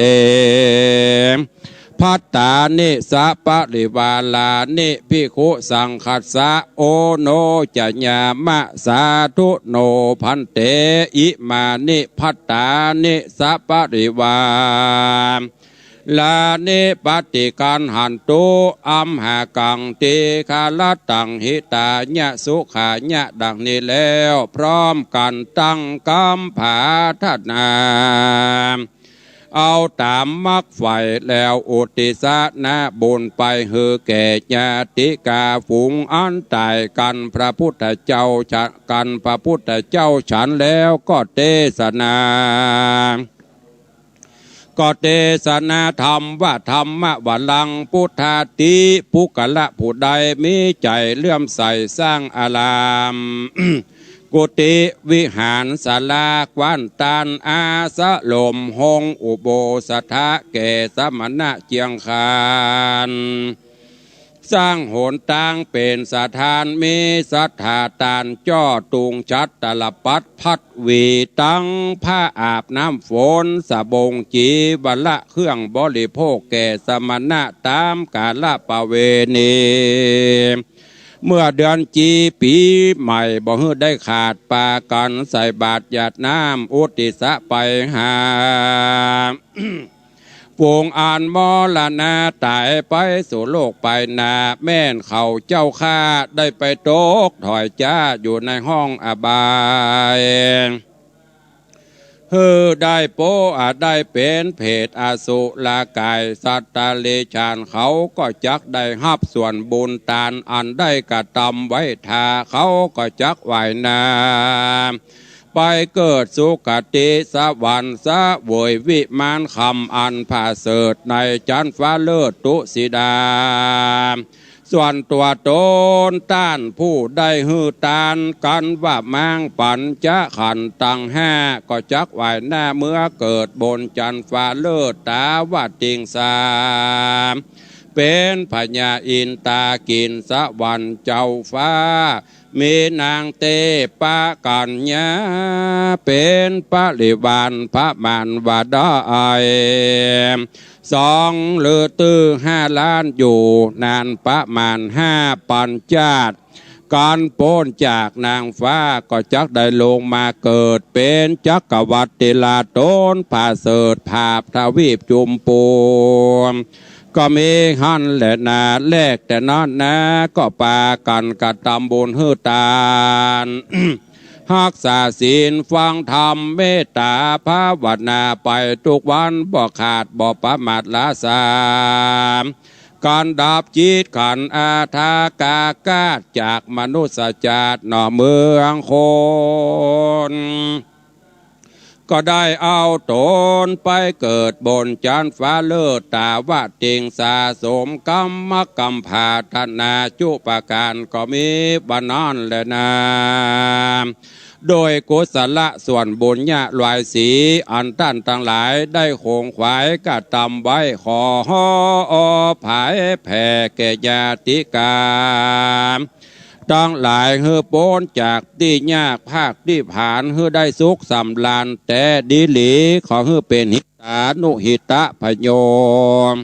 ภัตตานิสะปริวารานิ ภิกขุสังฆัสสะ โอโนชยามะ สาธุโนภันเต อิมานิภัตตานิสะปริวารานิ ปัตติกัณหันตุ อัมหากัง ทีฆะรัตตัง หิตายะสุขายะ ดังนี้แล้ว พร้อมกั๋นตั้งกำปรารถนา เอาต๋ามมักใฝ่ แล้วอุทิศนาบุญไปหื้อแก่ญาติกาฝูงอันต๋ายกั๋น พระพุทธเจ้าฉัน กั๋น พระพุทธเจ้าฉันแล้วก็เตสนา ก็เตสนาธรรมว่า ธัมมะวรัง พุทธาติ ปุคคละผู้ใดมีใจ๋เลื่อมใสสร้างอาราม กุฏิวิหาร ศาลา กว้านตาน อาสรม โฮงอุโบสถะ แก่สมณะเจียงคาน สร้างหนตางเป๋นสถาน มีศรัทธาตานจ้อตุงฉัตรปัตร พัดหวี ตังผ้าอาบน้ำฝน สบง จีวระ เครื่องบริโภคแก่สมณะต๋ามกาลประเวณี เมื่อเดือนจีปี๋ใหม่ บ่หื้อได้ขาด ปากั๋นใส่บาตรหยาดน้ำอุทิศไปหา ฝูงอันมรณาต๋ายไปสู่โลกไปหน้า แม่นเขาเจ้าข้าได้ไปตกถอยจ๊าอยู่ในห้องอบาย หื้อได้โป๊ะได้เป๋นเปรตอสุรกาย สัตว์เดรัจฉาน เขาก็จักได้ฮับส่วนบุญตานอันได้กระตำไว้ถ้า เขาก็จักว่ายน้ำไปเกิดสุคติสวรรค์ เสวยวิมานคำอันผาเสริฐในจั๊นฟ้าเลิศตุสิดา ส่วนตั๋วต๋นต้านผู้ได้หื้อตานกั๋นว่ามังปัญจขันธ์ตังห้า ก็จักว่ายน้ำเมือเกิดบนจั๊นฟ้าเลิศตาวติงสา เป๋นพญาอินทากินสวรรค์เจ้าฟ้า มีนางเตปะกัญญา เป๋นปริวารพระมารว่าได้ สองฤๅตุห้าล้านอยู่นานประมาณห้าปันชาติ กั๋นป๊นจากนางฟ้าก็จักได้ลงมาเกิดเป๋นจักรวรรดิราชต๋นผาเสริฐผาบทวีปจุมพู ก็มีหั้นแลนา แลแต่นั้นนา ก็ปากั๋นกระตำบุญหื้อตาน ฮักษาศีลฟังธรรมเมตต๋าภาวนาไปกู้วัน บ่ขาดบ่ประมาทละสาม ก๋านดับจิตขันธ์อาถากากาศจากมนุษย์จาติหน่อเมืองคน ก็ได้เอาต๋นไปเกิดบนจั๊นฟ้าเลิศต๋าวติง สะสมก๋รรมก๋รรมผาถนาจุประก๋าน ก็มีบ่านั้นแลนา โดยกุศละส่วนบุญญาหลายสี อันต้านตังหลายได้ขงขวายกระตำไว้ ขออภัยแผ่แก่ญาติกา ตังหลาย หื้อป๊นจากตี้ยากพากตี้ผาน หื้อได้สุขสำราญแต๊ดีหลี ขอหื้อเป๋นหิตานุหิตะผะโยชน์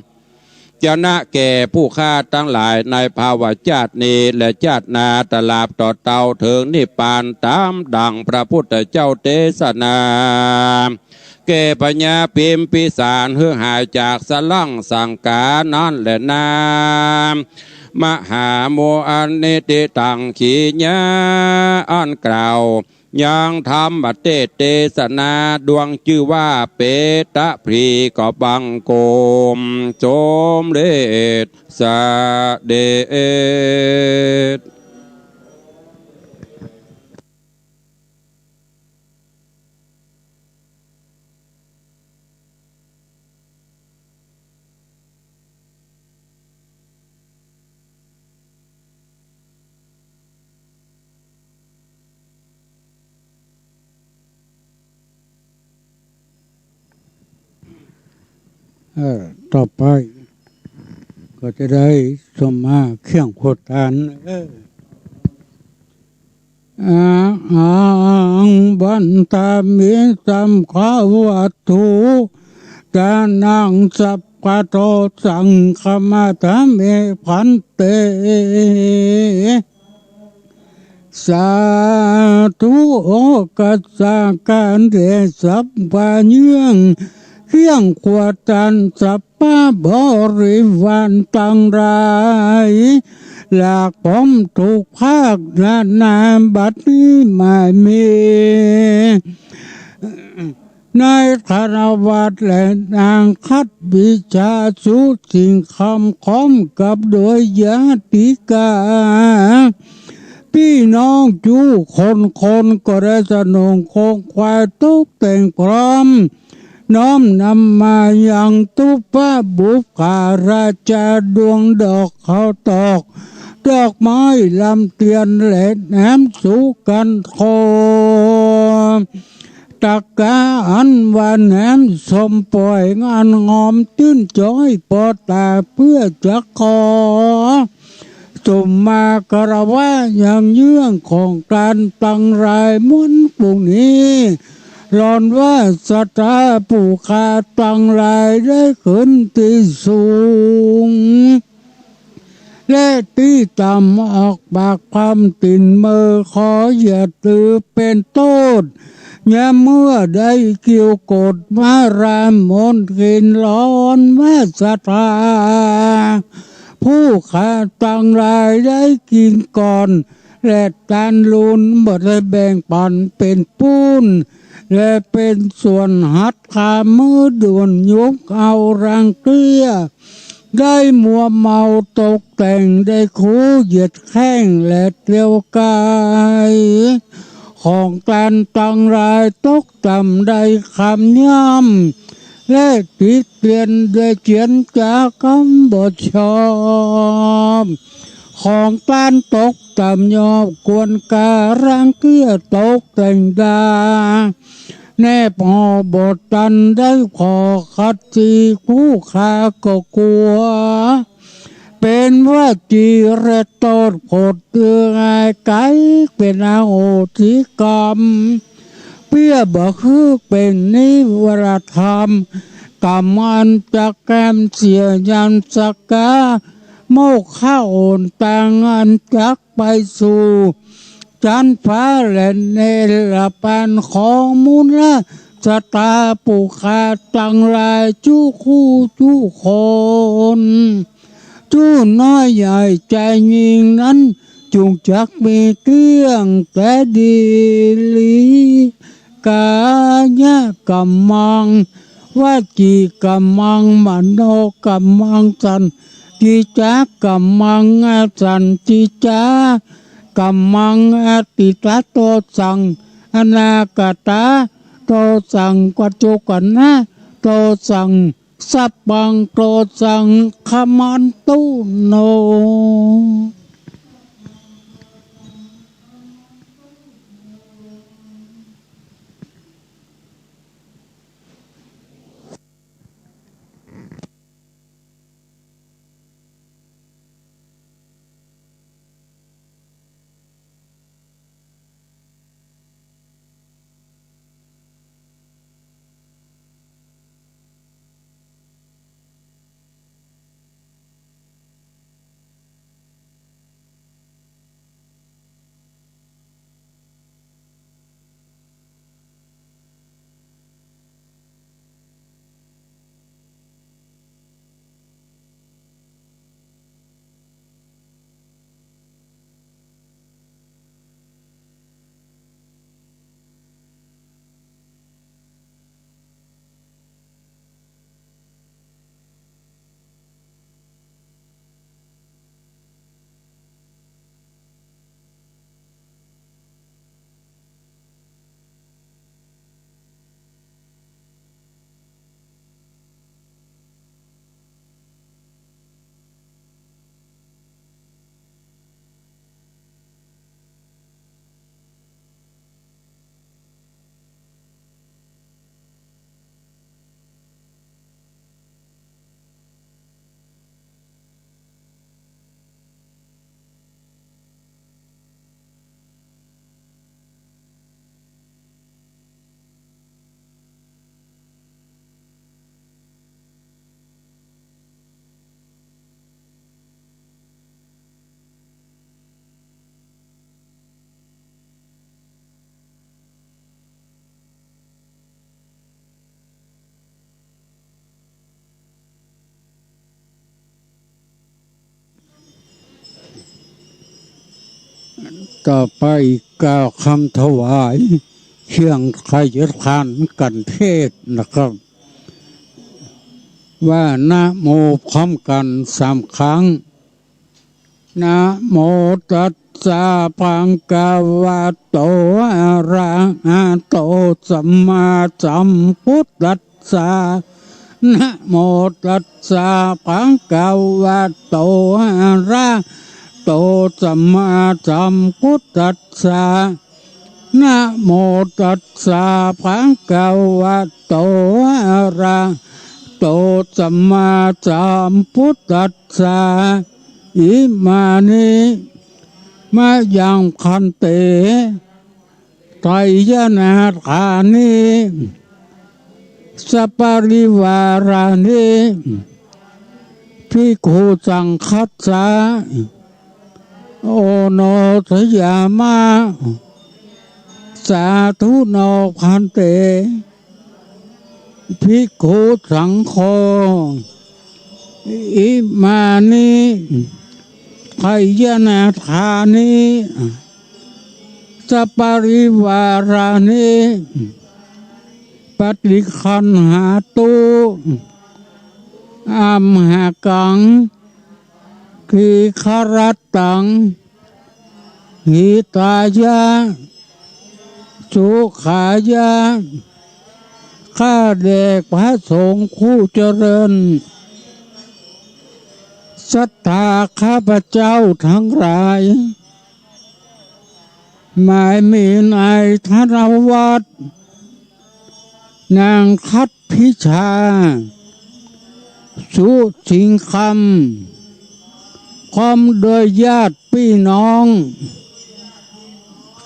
จะนะแก่ผู้ข้าตังหลายในภาวะจาตินี้และจาติหน้า ตราบต่อเต้าเถิงนิพพาน ต๋ามดั่งพระพุทธเจ้าเตสนา แก่พญาพิมพิสาร หื้อหายจากสลังสังก๋านั้นแลนา มหาโมหะนิติตังขีญา อันกล่าวยังธรรมเตสน์เตสนา ดวงจื้อว่าเปตพลี ก็บังคมสมเร็จสะเด็จ เออ ต่อไปก็จะได้สมมาเคียงโคตาน เออ อะหัง วันทามิ สังฆวัตถุ ตานัง สัพพะโต สังฆะมาทามิ ภันเต สาธุ โอกัสสะ ก๋านแด่สัพพะเยื่องเคียงครัวตาน สัพพะบริวารตังหลาย หลากพร้อมทุกภาคนานา บัดนี้มามี ในฆราวาสและนางคัดวิชาสุสิ่งคำ พร้อมกับโดยญาติกา ปี้น้องกู้คน คนก็ได้สนงคงควายตกแต่งพร้อม น้อมนำมายังตุ๊ปะบุปผาราชา ดวงดอกข้าวตอก ดอกไม้ลำเตียนและแหนมสุกรรณโค ตะกร้าอันว่าแหนมส้มป่อย อันหอมจื้นจ๊อยปอต๋า เปื้อจะขอ สมมาคารวะยังเยื่องของตานตังหลาย ม้วนปุงนี้ หลอนว่าศรัทธาผู้ข้าตังหลายได้ขึ้นตี้สูง และตี้ต่ำ ออกปากพร่ำติ่นเมอ ขออย่าถือเป๋นโต้ษ ยามเมื่อได้เกี่ยวกฏมารามนกิน หลอนว่าศรัทธาผู้ข้าตังหลายได้กิ๋นก่อน และตานลุนบ่ได้แบ่งปั๋นเป๋นปูน และเป๋นส่วนหัตถ์ ข้ามือด่วนยกเอารังเตี้ย ได้มัวเมาตกแต่ง ได้คูเหยียดแข้งและเตียวก๋าย ของตานตังหลายตกต่ำได้คำย่ำ และติเตียนได้เจียนจากำบ่ชอบ ของตานตกต่ำยอบควรกา รังเตี้ยตกแต่งดา แนบห่อบ่ตันได้ขอขัดสีผู้ข้าก็กลัว เป๋นวจีและโต้ษโผดเตือนไกล เป๋นอโหสิกรรม เปื้อบ่คือเป๋นนิวรธรรม กรรมอันจะแกมเสียยันสักกา โมกข้าหนตางอันจักไปสู่ จั๊นฟ้าและเนรปานของมูลศรัทธาผู้ข้าตังหลายจุคู่จุคน จุน้อยใหญ่จายยิ่งนั้น จุ่งจักมีเตี้ยงแต๊ดีหลี ก๋ายะกัมมัง วจีกัมมัง มโนกัมมัง สันติจากัมมัง อสันติจากัมมัง อตีตะโตสัง อนาคตะโตสัง ปัจจุบันนะโตสัง สัพพังโตสัง ขมันตุโน ต่อไปกล่าวกำถวายเครื่องไขยทานกันเทศน์นะครับ ว่านะโมพร้อมกันสามครั้ง นะโมตัสสะ ภะคะวะโต อะระหะโต สัมมาสัมพุทธัสสะ นะโมตัสสะ ภะคะวะโต อะระหะโต สัมมาสัมพุทธัสสะ นะโมตัสสะ ภะคะวะโต อะระหะโต สัมมาสัมพุทธัสสะ อิมานิ มะยัง ภันเต ไตรยะนาถานิ สัปปะริวารานิ ภิกขุสังฆัสสะ โอโนชยามะ สาธุโน ภันเต ภิกขุสังโฆ อิมานิ ไตรยะนาถานิ สัปปะริวารานิ ปะฏิคันหาตุ อัมหะกัง ทีฆะรัตตัง หิตายะ สุขายะ ข้าแด่พระสงฆ์ผู้เจริญศรัทธาข้าพเจ้าทั้งหลาย หมายมีนายธนวัฒน์ นางทัพพิชา สุสิงคำ พร้อมด้วยญาติพี่น้อง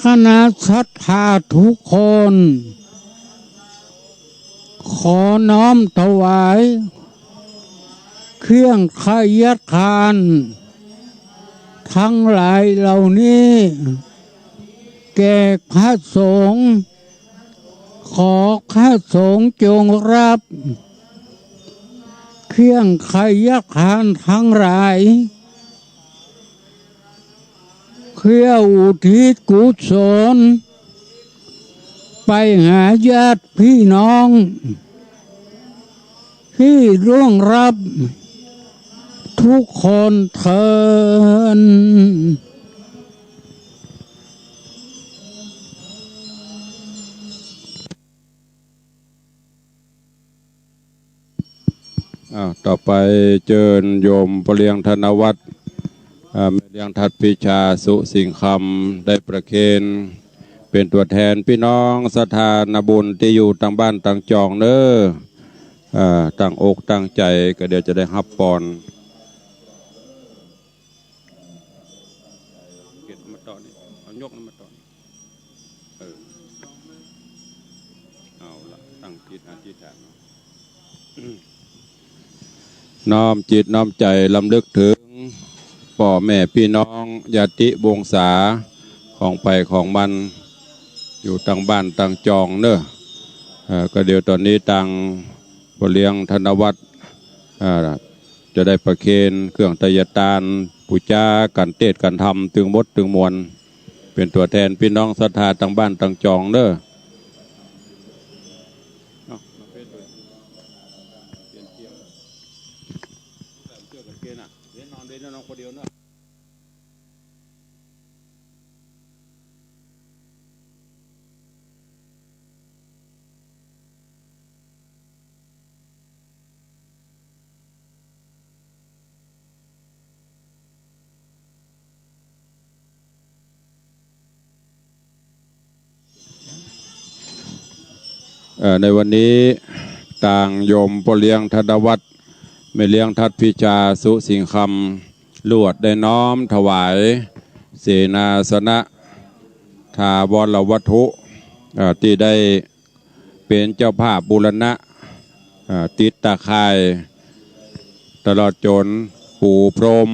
คณะศรัทธาทุกคน ขอน้อมถวาย เครื่องไขยทาน ทั้งหลายเหล่านี้ แก่พระสงฆ์ ขอพระสงฆ์จงรับ เครื่องไขยทานทั้งหลาย ข เพื่ออุทิศกุศล ไปหาญาติพี่น้อง ตี้ล่วงลับ ทุกคนเทอญ อ้าว ต่อไปเจิญโยมป้อเลี้ยงธนวัฒน์ อ่า แม่เลี้ยงทัดพิชาสุสิงห์คำ ได้ประเคน เป๋นตั๋วแทนปี้น้องศรัทธานาบุญตี้อยู่ตางบ้านตางจองเน้อ อ่า ตั้งอกตั้งใจ๋ ก็เดี๋ยวจะได้ฮับปอน เก็บมาต่อนี่ เอายกมาต่อนี่ เออ เอาละ ตั้งจิตอธิษฐานเนาะ น้อมจิตน้อมใจ๋รำลึกเถิงป้อแม่ปี้น้องญาติวงศาของใผของมัน อยู่ตางบ้านตางจองเน้อ เอ่อ ก็เดี๋ยวต๋อนนี้ตางป้อเลี้ยงธนวัฒน์ อ่า จะได้ประเคนเครื่องไทยทาน ปู๋จา ก๋านเตสน์ก๋านธรรม ตึงหมดตึงมวล เป๋นตั๋วแทนปี้น้องศรัทธาตางบ้านตางจองเน้อ เอ่อ ในวันนี้ตางโยมป้อเลี้ยงธนวัฒน์ แม่เลี้ยงทัดพิชาสุสิงห์คำ ลวดได้น้อมถวาย เสนาสนะ ถาวรวัตถุ เอ่อ ตี้ได้ เป๋นเจ้าภาพบูรณะ เอ่อ ติดตาข่าย ตลอดจ๋นปูพรม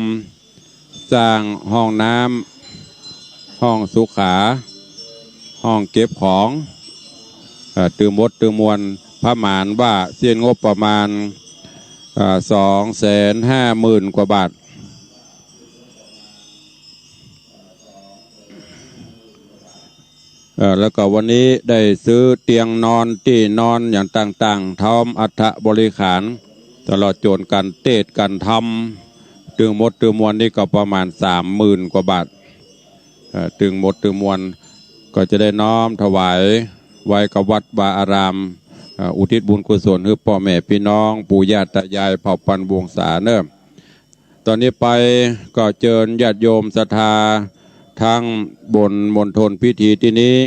สร้างห้องน้ำ ห้องสุขา ห้องเก็บของ เอ่อ ตึงหมดตึงมวล ประมาณว่าสิ้นงบประมาณ เอ่อ สองแสนห้าหมื่นกว่าบาท เอ่อ แล้วก็วันนี้ได้ซื้อเตียงนอน ตี้นอนอย่างต่างๆ พร้อมอัฐบริขาร ตลอดจ๋นก๋านเตสน์ก๋านธรรม ตึงหมดตึงมวลนี่ก็ประมาณสามหมื่นกว่าบาท เอ่อ ตึงหมดตึงมวลก็จะได้น้อมถวายไว้กับวัดวาอาราม เอ่อ อุทิศบุญกุศลหื้อป้อแม่ปี้น้อง ปู่ย่าตายายเผ่าปันวงศาเน้อ ต๋อนนี้ไปก็เจิญญาติโยมศรัทธาตังบนมณฑลพิธีตี้นี้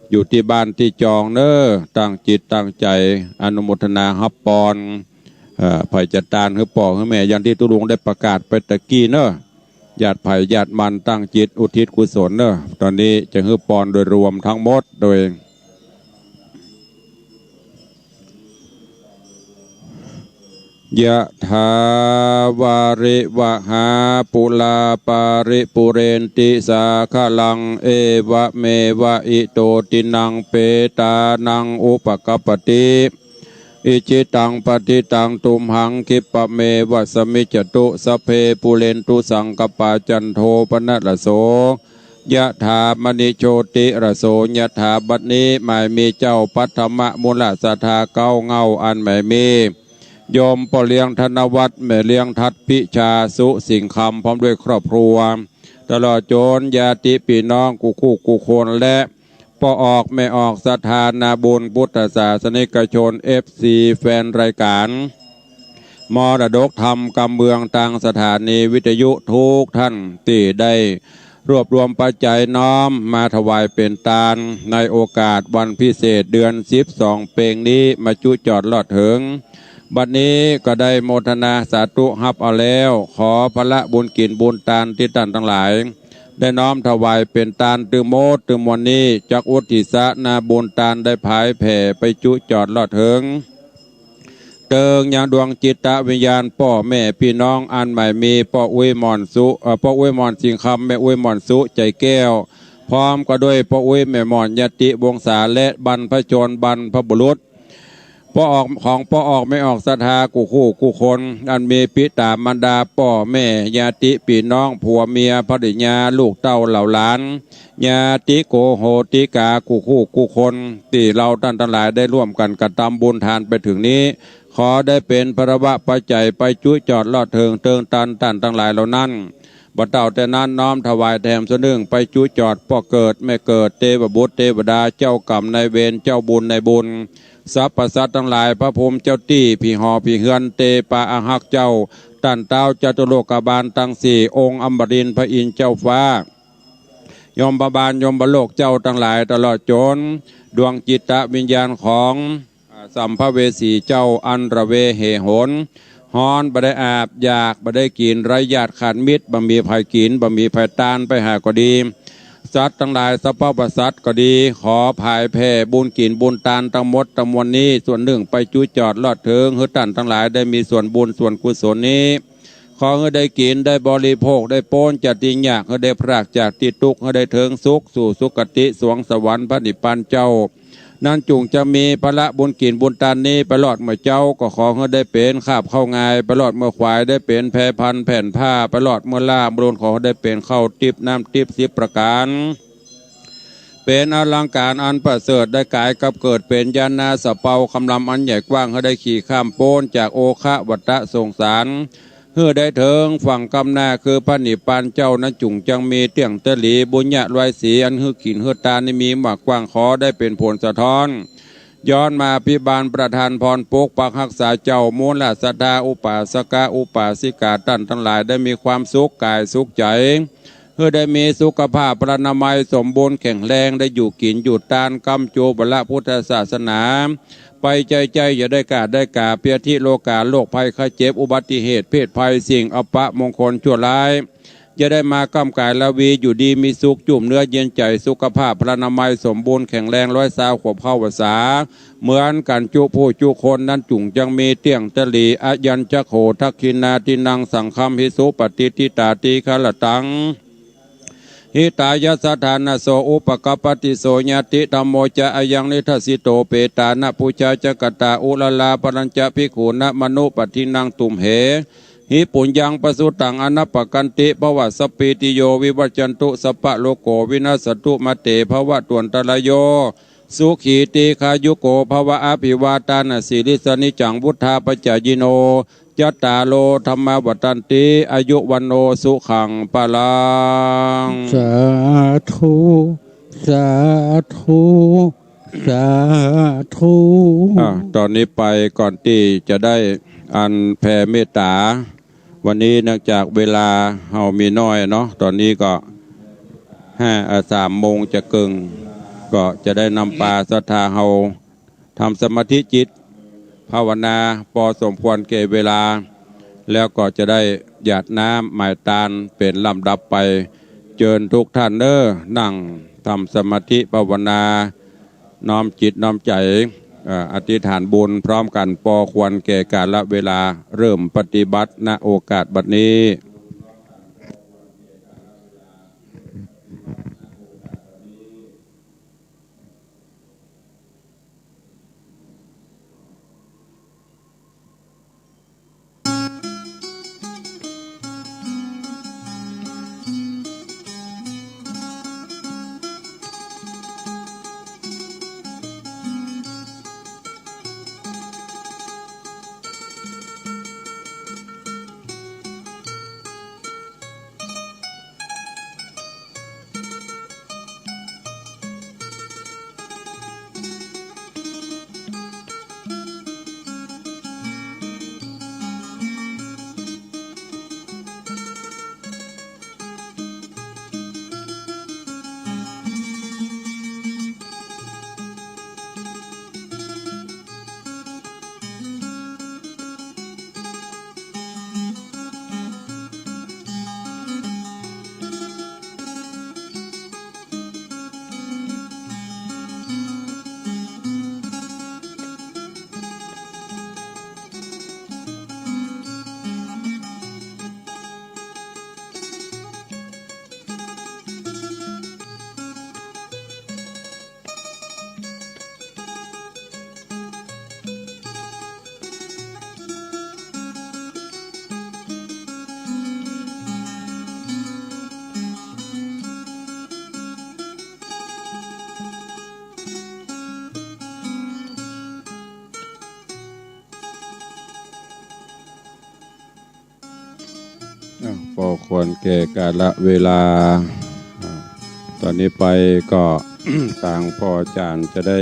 อยู่ตี้บ้านตี้จองเน้อ ตั้งจิตตั้งใจ๋อนุโมทนาฮับปอน เอ่อ ใผจะตานหื้อป้อหื้อแม่ อย่างตี้ตุ๊ลุงได้ประกาศไปตะกี้เน้อ ญาติใผญาติมันตั้งจิตอุทิศกุศลเน้อ ต๋อนนี้จะหื้อปอนโดยรวมตังหมดโดย ยะถาวาริวหาปูราปาริปูเรนติสาคะลัง เอวะเมวะอิโตตินังเปตานังอุปะกัปปติ อิจฉิตังปัตถิตังตุมหัง คิปะเมวะสะมิจจตุ สัพเพปูเรนตุสังกัปปา จันโทปะนะระโส ยะถามะณิโชติระโส ยะถา บัดนี้หมายมีเจ้าปัทมะมูลศรัทธาเก๊าเหง้า อันหมายมีโยมป้อเลี้ยงธนวัฒน์ แม่เลี้ยงทัดพิชาสุสิงห์คำ พร้อมด้วยครอบครัว ตลอดจ๋นญาติปี้น้องกู้คู่กู้คน และป้อออกแม่ออกศรัทธานาบุญพุทธศาสนิกชน เอฟซี แฟนรายก๋าน มรดกธรรมกำเมืองตางสถานีวิทยุกู้ท่านตี้ได้รวบรวมปัจจัยน้อมมาถวายเป๋นตานในโอกาสวันพิเศษเดือนสิบสองเป๋งนี้มาจุจอดลอดเถิง บัดนี้ก็ได้โมทนาสาธุฮับเอาแล้ว ขอผละบุญกิ๋นบุญตานตี้ต้านตังหลาย ได้น้อมถวายเป๋นตานตึงหมดตึงมวลนี้ จักอุทิศนาบุญตานได้ผายแผ่ไปจุจอดลอดเถิง เติงยังดวงจิตวิญญาณป้อแม่ปี้น้องอันหมายมีป้ออุ๊ยหม่อนสุ เอ่อ ป้ออุ๊ยหม่อนสิงห์คำ แม่อุ๊ยหม่อนสุ ใจ๋แก้ว พร้อมก็ด้วยป้ออุ๊ยแม่หม่อนญาติวงศา และบรรพชนบรรพบุรุษ ป้อออก ของป้อออกแม่ออกศรัทธากู้คู่กู้คน อันมีปิต๋ามารดาป้อแม่ ญาติปี้น้อง ผัวเมีย ภริยา ลูกเต้าเหล่าหลาน ญาติโกโหติกากู้คู่กู้คน ตี้เฮาต้านตังหลายได้ร่วมกั๋นกระตำบุญทานไปเถิงนี้ ขอได้เป๋นพลวปัจจัยไปจุจอดรอดเถิงเติงตันต้านตังหลายเหล่านั้น บ่าเต้าแต่นั้นน้อมถวายแถมส่วนนึ่งไปจุจอดป้อเกิดแม่เกิด เตวบุตรเตวดา เจ้ากรรมนายเวร เจ้าบุญนายบุญ สรรพสัตว์ตังหลาย พระภูมิเจ้าตี้ ผีหอผีเฮือน เตปาอาฮักเจ้า ต้านเต๊าจตุโลกบาลตังสี่ องค์อมรินทร์พระอินทร์เจ้าฟ้า ยมบาลยมโลกเจ้าตังหลาย ตลอดจ๋นดวงจิตวิญญาณของ อ่า สัมภเวสีเจ้าอันระเวเหหน ฮ้อนบ่ได้อาบ อยากบ่ได้กิ๋น ไร้ญาติขาดมิตร บ่มีใผกิ๋น บ่มีใผตานไปหาก็ดี สัตว์ตังหลาย สรรพสัตว์ก็ดี ขอผายแผ่บุญกิ๋นบุญตานตังหมดตังมวลนี้ ส่วนนึ่งไปจุจอดรอดเถิง หื้อต้านตังหลายได้มีส่วนบุญส่วนกุศลนี้ ขอหื้อได้กิ๋นได้บริโภค ได้ป๊นจากตี้ยาก หื้อได้พรากจากตี้ตุ๊กข์ หื้อได้เถิงสุข สู่สุคติ สวงสวรรค์พระนิพพานเจ้า นั้นจุ่งจะมีผละบุญกิ๋นบุญตานนี้ไปรอดเมื่อเจ๊า ก็ขอหื้อได้เป๋นคาบข้าวงาย ไปรอดเมื่อขวาย ได้เป๋นแพพันแผ่นผ้า ไปรอดเมื่อล่า บุญขอได้เป๋นข้าวติ๊บน้ำติ๊บสิบประก๋าน เป๋นอลังก๋านอันประเสริฐ ได้ก๋ายกลับเกิดเป๋นญาณาสะเปา คำลำอันใหญ่กว้าง หื้อได้ขี่ข้ามป๊นจากโอคะวัฏฏะสงสาร หื้อได้เถิงฝั่งก้ำหน้าคือพระนิพพานเจ้า นั้นจุ่งจังมีเตี้ยงตะหลี บุญญะรอยสีอันหื้อกิ๋นหื้อตานนี้มีมากกว้าง ขอได้เป๋นผลสะท้อน ย้อนมาภิบาลประทานพรปกปักฮักษาเจ้า มูลศรัทธาอุปาสกะอุปาสิกาต้านตังหลายได้มีความสุขก๋ายสุขใจ๋ หื้อได้มีสุขภาพพลานามัยสมบูรณ์แข็งแรง ได้อยู่กิ๋นอยู่ตาน ก้ำจูพระพุทธศาสนา ไปใจ้ๆ อย่าได้ก๋าดได้ก๋า เปียธิโรกา โรคภัยไข้เจ็บ อุบัติเหตุ เพศภัย สิ่งอัปมงคลชั่วร้าย อย่าได้มาก้ำก๋ายราวี อยู่ดีมีสุข จุ่มเนื้อเย็นใจ๋ สุขภาพพลานามัยสมบูรณ์แข็งแรง ร้อยซาวขวบเข้าพรรษา เหมือนกั๋นจุผู้จุคน นั้นจุ่งจังมีเตี้ยงตะหลี อยัญจะโข ทักขิณาทินัง สังคัมหิ สุปะติฏฐิตา ทีฆะระตัง หิตายะสะถานะโส อุปะกัปปะติ โสญาติธัมโมจะ อะยังนิทัสสิโต เปตานะปูชาจะกะตา อุระลาปะรัญจะ ภิกขุนะมะนุปะทินัง ตุมเห หิ ปุญญังปะสุตัง อะนะปะกันติ ภะวะสัพพีติโย วิวัจจันตุ สัพพะโรโก วินัสสันตุ มาเต ภะวะตวันตะระโย สุขี ตีฆายุโก ภะวะ อะภิวาตานะสีลิสสะ นิจจัง วุฑฒาปะจายิโน จัตตาโร ธัมมา วัฑฒันติ อายุ วัณโณ สุขัง พะลัง สาธุ สาธุ สาธุ อ่ะ ต๋อนนี้ไปก่อนตี้จะได้อันแผ่เมตต๋า วันนี้เนื่องจากเวลาเฮามีน้อยเนาะ ต๋อนนี้ก็ห้า อ่ะ สามโมงจะเกิ่ง ก็จะได้นำปาศรัทธาเฮา ทำสมาธิจิตภาวนาปอสมควรแก่เวลา แล้วก็จะได้หยาดน้ำหมายตานเป๋นลำดับไป เจิญทุกท่านเน้อ นั่งทำสมาธิภาวนา น้อมจิตน้อมใจ๋ เอ่อ อธิษฐานบุญพร้อมกั๋นปอควรแก่กาละเวลา เริ่มปฏิบัติ ณ โอกาสบัดนี้ อ่ะ ปอควรแก่กาละเวลา อ่ะ ต๋อนนี้ไปก็ ตางพ่ออาจ๋ารย์จะได้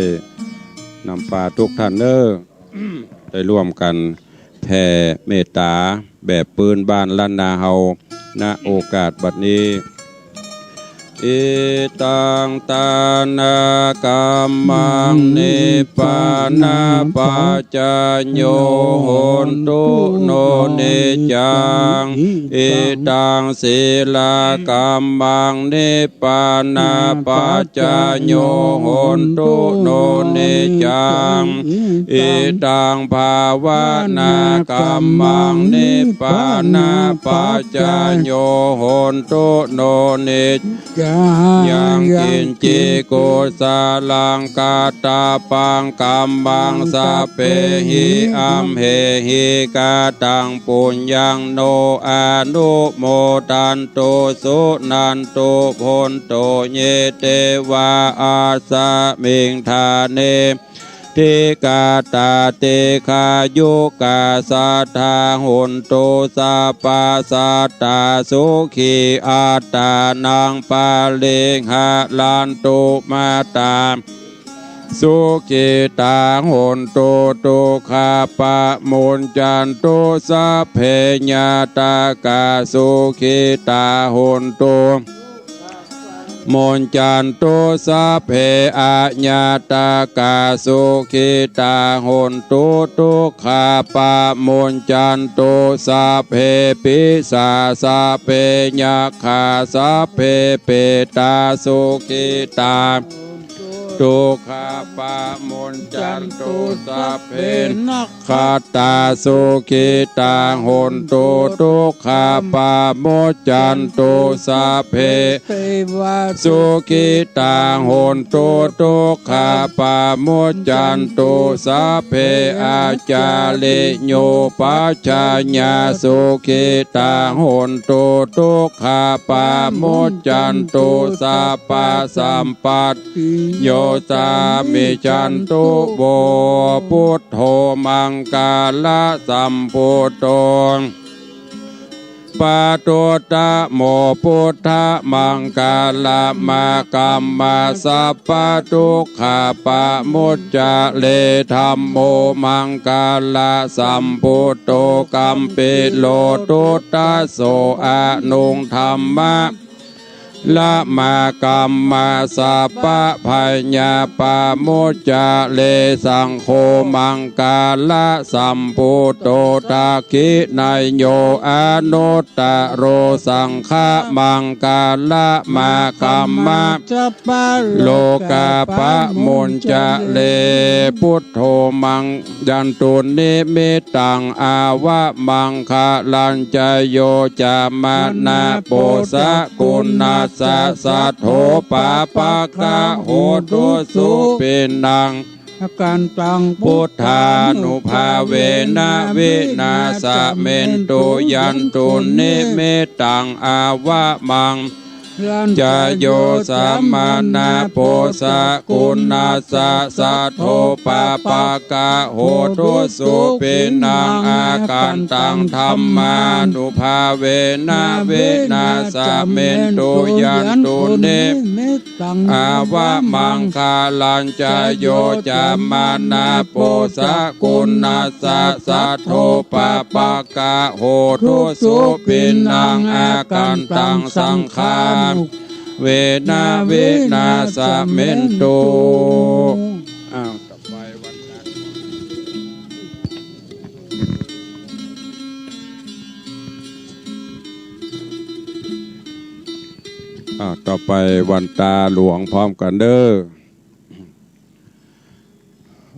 นำปาทุกท่านเน้อ ได้ร่วมกั๋นแผ่เมตต๋าแบบปื้นบ้านล้านนาเฮา ณ โอกาสบัดนี้ Idaṃ dānakammaṃ nibbānapaccayao hontu no niccaṃ. Idaṃ sīlakammaṃ nibbānapaccayo hontu no niccaṃ. Idaṃ bhāvanākammaṃ nibbānapaccayo hontu no niccaṃ. Yaṅkiñci kusalaṃ kattabbaṃ kammaṃ sabbehi amhehi kataṃ puññaṃ no anumodantu suṇantu bhonto ye devā asmiṃ ṭhāne adhigatā dīghāyukā sadā hontu sabbasattā sukhī attānaṃ pariharantu mā tā sukhitā hontu dukkhā pamuñcantu sabbe ñātakā sukhitā hontu muñcantu sabbe aññātakā sukhitā hontu dukkhā pamuñcantu sabbe pisā sabbe yakkhā sabbe petā sukhitā dukkhā pamuñcantu sabbe nakkhattā sukhitā hontu dukkhā pamuñcantu sabbe devā sukhitā hontu dukkhā pamuñcantu sabbe ācariyupajjhāyā sukhitā hontu dukkhā pamuñcantu sabbasampattiyo samijjhantu vo. Buddho maṅgalasambhūto pāduttamo buddhamaṅgalam aggamma sabbadukkhā pamuccare. Dhammo maṅgalasambhūto gambhīro duddaso aṇuṃ dhamma lam aggamma sabbabhayā pamuccare. Saṅgho maṅgalasambhūto dakkhiṇeyyo anuttaro saṅghamaṅgalam aggamma sabbarogā pamuccare. Buddho maṅ yandunnimittaṃ avamaṅgalañca yo cāmanāpo sakuṇassa saddo pāpaggaho dussupinaṃ akantaṃ buddhānubhāvena vināsamentu. Yandunnimittaṃ avamaṅ galañca yo cāmanāpo sakuṇassa saddo pāpaggaho dussupinaṃ akantaṃ dhammānubhāvena vināsamentu. Yandunnimittaṃ avamaṅgalañca yo cāmanāpo sakuṇassa saddo pāpaggaho dussupinaṃ akantaṃ saṅghānubhāvena vināsamentu. อ้าว ต่อไปวันนั้น อ่า ต่อไปวันตาหลวงพร้อมกั๋นเน้อ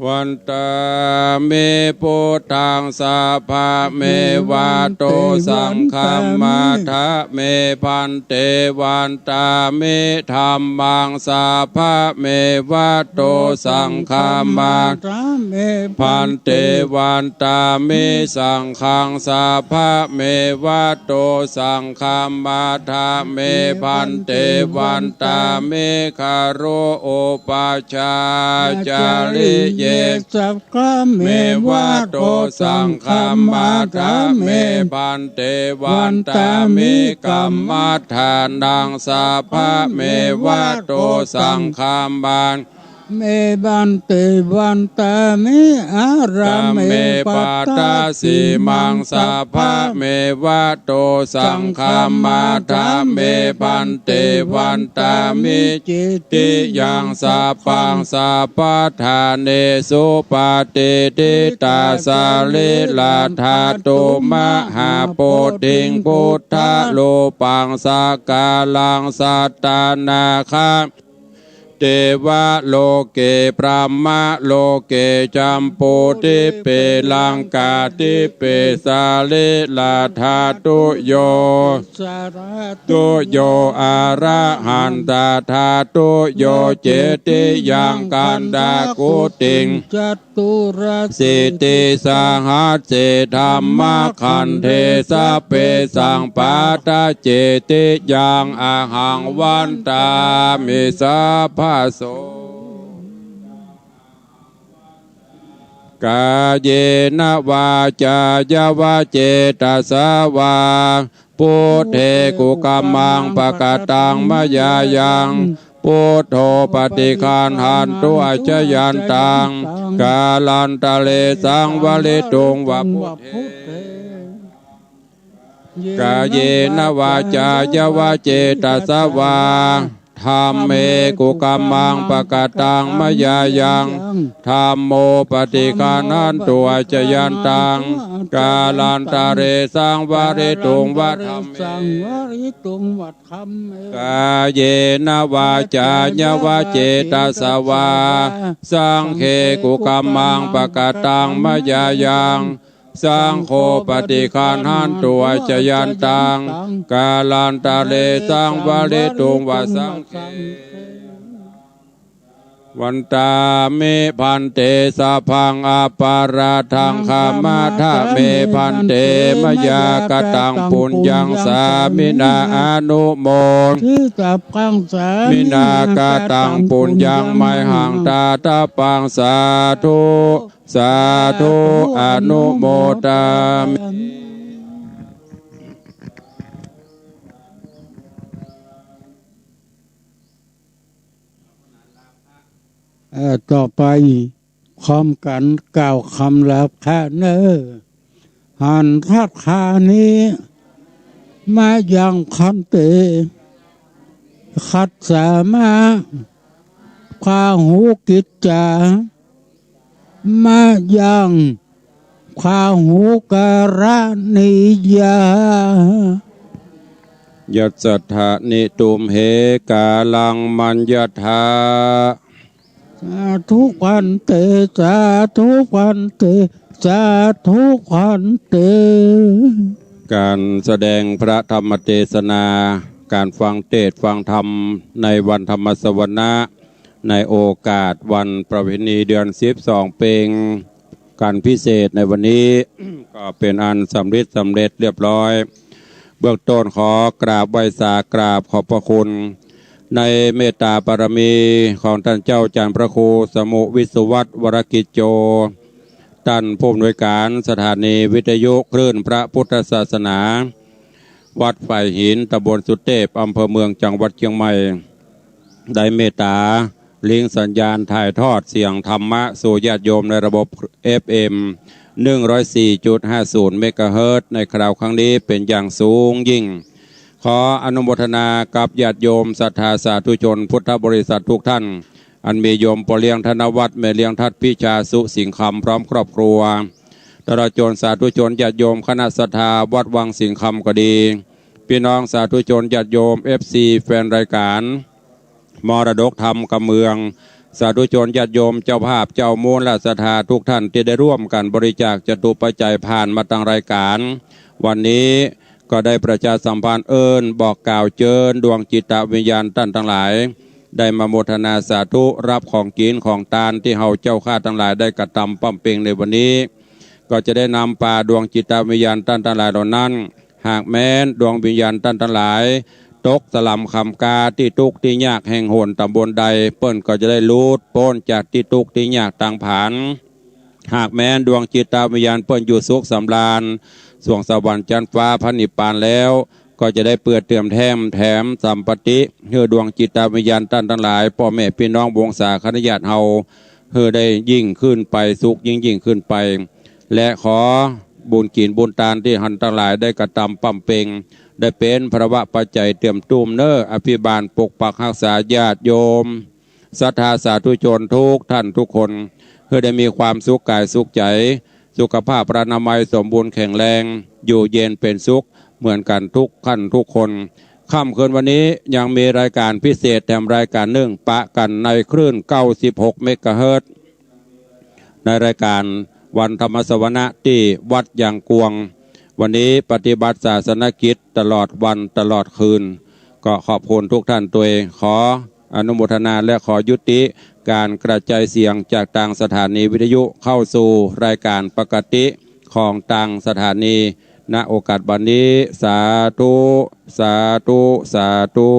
Vandāmi buddhaṃ sabbamevato saṅghaṃ. Vandāmi bhante, vandāmi dhammaṃ sabbamevato saṅghaṃ. Vandāmi bhante, vandāmi saṅghaṃ sabbamevato saṅghaṃ. Vandāmi bhante, vandāmi guru upajjhāyācariyaṃ. เย สักขะเมวะโต สังฆัมมาทาเม พันเต วันตามิ กัมมัฏฐานัง สัพพะเมวะโต สังฆัมมาทาเม พันเต วันตามิ อะระเม ปัตตาสีมัง สัพพะเมวะโต สังฆัมมาทาเม พันเต วันตามิ จิตติยัง สัพพัง สัพพะทาเนสุ ปะติฏฐิตา สะรีระธาตุ มหาโพธิง พุทธะรูปัง สักการัง สัตตานาคา เตวะโลเก พรหมะโลเก จัมปูทิปเป ลังกาทิปเป สะรีระธาตุโย สะรีระธาตุโย อะระหันตะธาตุโย จิตติยัง กันดาคุติง จตุรสีติสหัสสี ธัมมะขันเท สัพเพสัง ปัตตา จิตติยัง อะหัง วันตามิ สัพพะโส กาเยนะ วาจายะวะ เจตสะวา พุทเท กุกรรมัง ปะกะตัง มะยายัง พุทโธ ปะฏิฆันหันตุ อะจายันตัง กาลันตะเร สังวะริตุง วะ พุทเท กาเยนะ วาจายะวะ เจตสะวา ธัมเม กุกรรมัง ปะกะตัง มะยายัง ธัมโม ปะฏิฆันหันตุ อะจายันตัง กาลันตะเร สังวะริตุง วะ ธัมเม สังวะริตุง วะ ธัมเม กาเยนะ วาจายะวะ เจตสะวา สังเค กุกรรมัง ปะกะตัง มะยายัง สังโฆ ปะฏิฆันหันตุ อะจายันตัง กาลันตะเร สังวะริตุง วะ สังเค วันตามิ ภันเต สัพพัง อะปะราธัง ขะมะทะเม ภันเต มะยา กะตัง ปุญญัง สามินา อะนุโม ทิ สัพพัง สามินา กะตัง ปุญญัง ไมหัง ตะถะปัง สาธุ สาธุ อนุโมทามิ เอ่อ ต่อไป พร้อมกั๋นกล่าวกำลาพระเน่อ หันทัตถานิ มะยัง ภันเต คัสสะ มะ พาหุกิจจา มะยัง พาหุกะรณียา ยัสสะทะนิ ตุมเห กาลัง มัญญะทะ สาธุ ภันเต สาธุ ภันเต สาธุ ภันเต ก๋านแสดงพระธรรมเตสนา ก๋านฟังเตสน์ฟังธรรมในวันธรรมสวนะ ในโอกาสวันประเพณีเดือนสิบสองเพ็ง ก๋านพิเศษในวันนี้ ก็เป๋นอันสำริดสำเร็จเรียบร้อย เบื้องต้นขอกราบไหว้สากราบขอบพระคุณ ในเมตตาบารมีของต้านเจ้าอาจ๋ารย์พระครูสมุห์ วิศวัตร วรกิจโจ ต้านผู้อำนวยก๋านสถานีวิทยุคลื่นพระพุทธศาสนา วัดฝายหิน ตำบลสุเตพ อำเภอเมือง จังหวัดเจียงใหม่ ได้เมตตาลิงก์สัญญาณถ่ายทอดเสียงธรรมะสู่ญาติโยมในระบบ เอฟเอ็ม หนึ่งร้อยสี่จุดห้าศูนย์ เมกะเฮิรตซ์ ในคราวครั้งนี้เป๋นอย่างสูงยิ่ง ขออนุโมทนากับญาติโยมศรัทธาสาธุชนพุทธบริษัททุกท่าน อันมีโยมป้อเลี้ยงธนวัฒน์ แม่เลี้ยงทัด พิชา สุสิงห์คำ พร้อมครอบครัว ตลอดจ๋นสาธุชนญาติโยมคณะศรัทธาวัดวังสิงห์คำก็ดี ปี้น้องสาธุชนญาติโยม เอฟซี แฟนรายก๋าน มรดกธรรมกำเมือง สาธุชนญาติโยมเจ้าภาพเจ้ามูลศรัทธาทุกท่านตี้ได้ร่วมกั๋นบริจาคจตุปัจจัยผ่านมาตางรายก๋าน วันนี้ก็ได้ประชาสัมพันธ์เอิ้นบอกกล่าวเจิญดวงจิตวิญญาณต้านตังหลาย ได้มาโมทนาสาธุรับของกิ๋นของตานตี้เฮาเจ้าข้าตังหลายได้กระตำบำเพ็งในวันนี้ ก็จะได้นำปาดวงจิตวิญญาณต้านตังหลายเหล่านั้น หากแม้นดวงวิญญาณต้านตังหลาย ตกสลัมคำกาตี้ตุ๊กข์ตี้ยากแห่งหนต๋ำบลใด เปิ้นก็จะได้หลุดป๊นจากตี้ตุ๊กข์ตี้ยากตางผาน หากแม้นดวงจิตวิญญาณเปิ้นอยู่สุขสำราญ สวงสวรรค์จั๊นฟ้าพระนิพพานแล้ว ก็จะได้เปื้อเติมแถม แถมสัมปติ หื้อดวงจิตวิญญาณต้านตังหลาย ป้อแม่ปี้น้องวงศาคณะญาติเฮา หื้อได้ยิ่งขึ้นไป สุขยิ่งๆ ขึ้นไป และขอบุญกิ๋นบุญตานตี้หันตังหลายได้กระตำบำเพ็ง ได้เป๋นพลวปัจจัยเติมตุ้มเน่อ อภิบาลปกปักฮักษาญาติโยม ศรัทธาสาธุชนทุกท่านทุกคน หื้อได้มีความสุขก๋ายสุขใจ๋ สุขภาพพลานามัยสมบูรณ์แข็งแรง อยู่เย็นเป๋นสุขเหมือนกั๋นทุกท่านทุกคน ค่ำคืนวันนี้ยังมีรายก๋านพิเศษแถมรายก๋านนึ่งปะกั๋นในคลื่น เก้าสิบหก เมกะเฮิรตซ์ ในรายก๋านวันธรรมสวนะตี้วัดยางกวง วันนี้ปฏิบัติศาสนกิจตลอดวันตลอดคืน ก็ขอบคุณทุกท่านตวย ขออนุโมทนาและขอยุติก๋านกระจายเสียงจากตางสถานีวิทยุเข้าสู่รายก๋านปกติของตางสถานี ณ โอกาสบัดนี้ สาธุ สาธุ สาธุ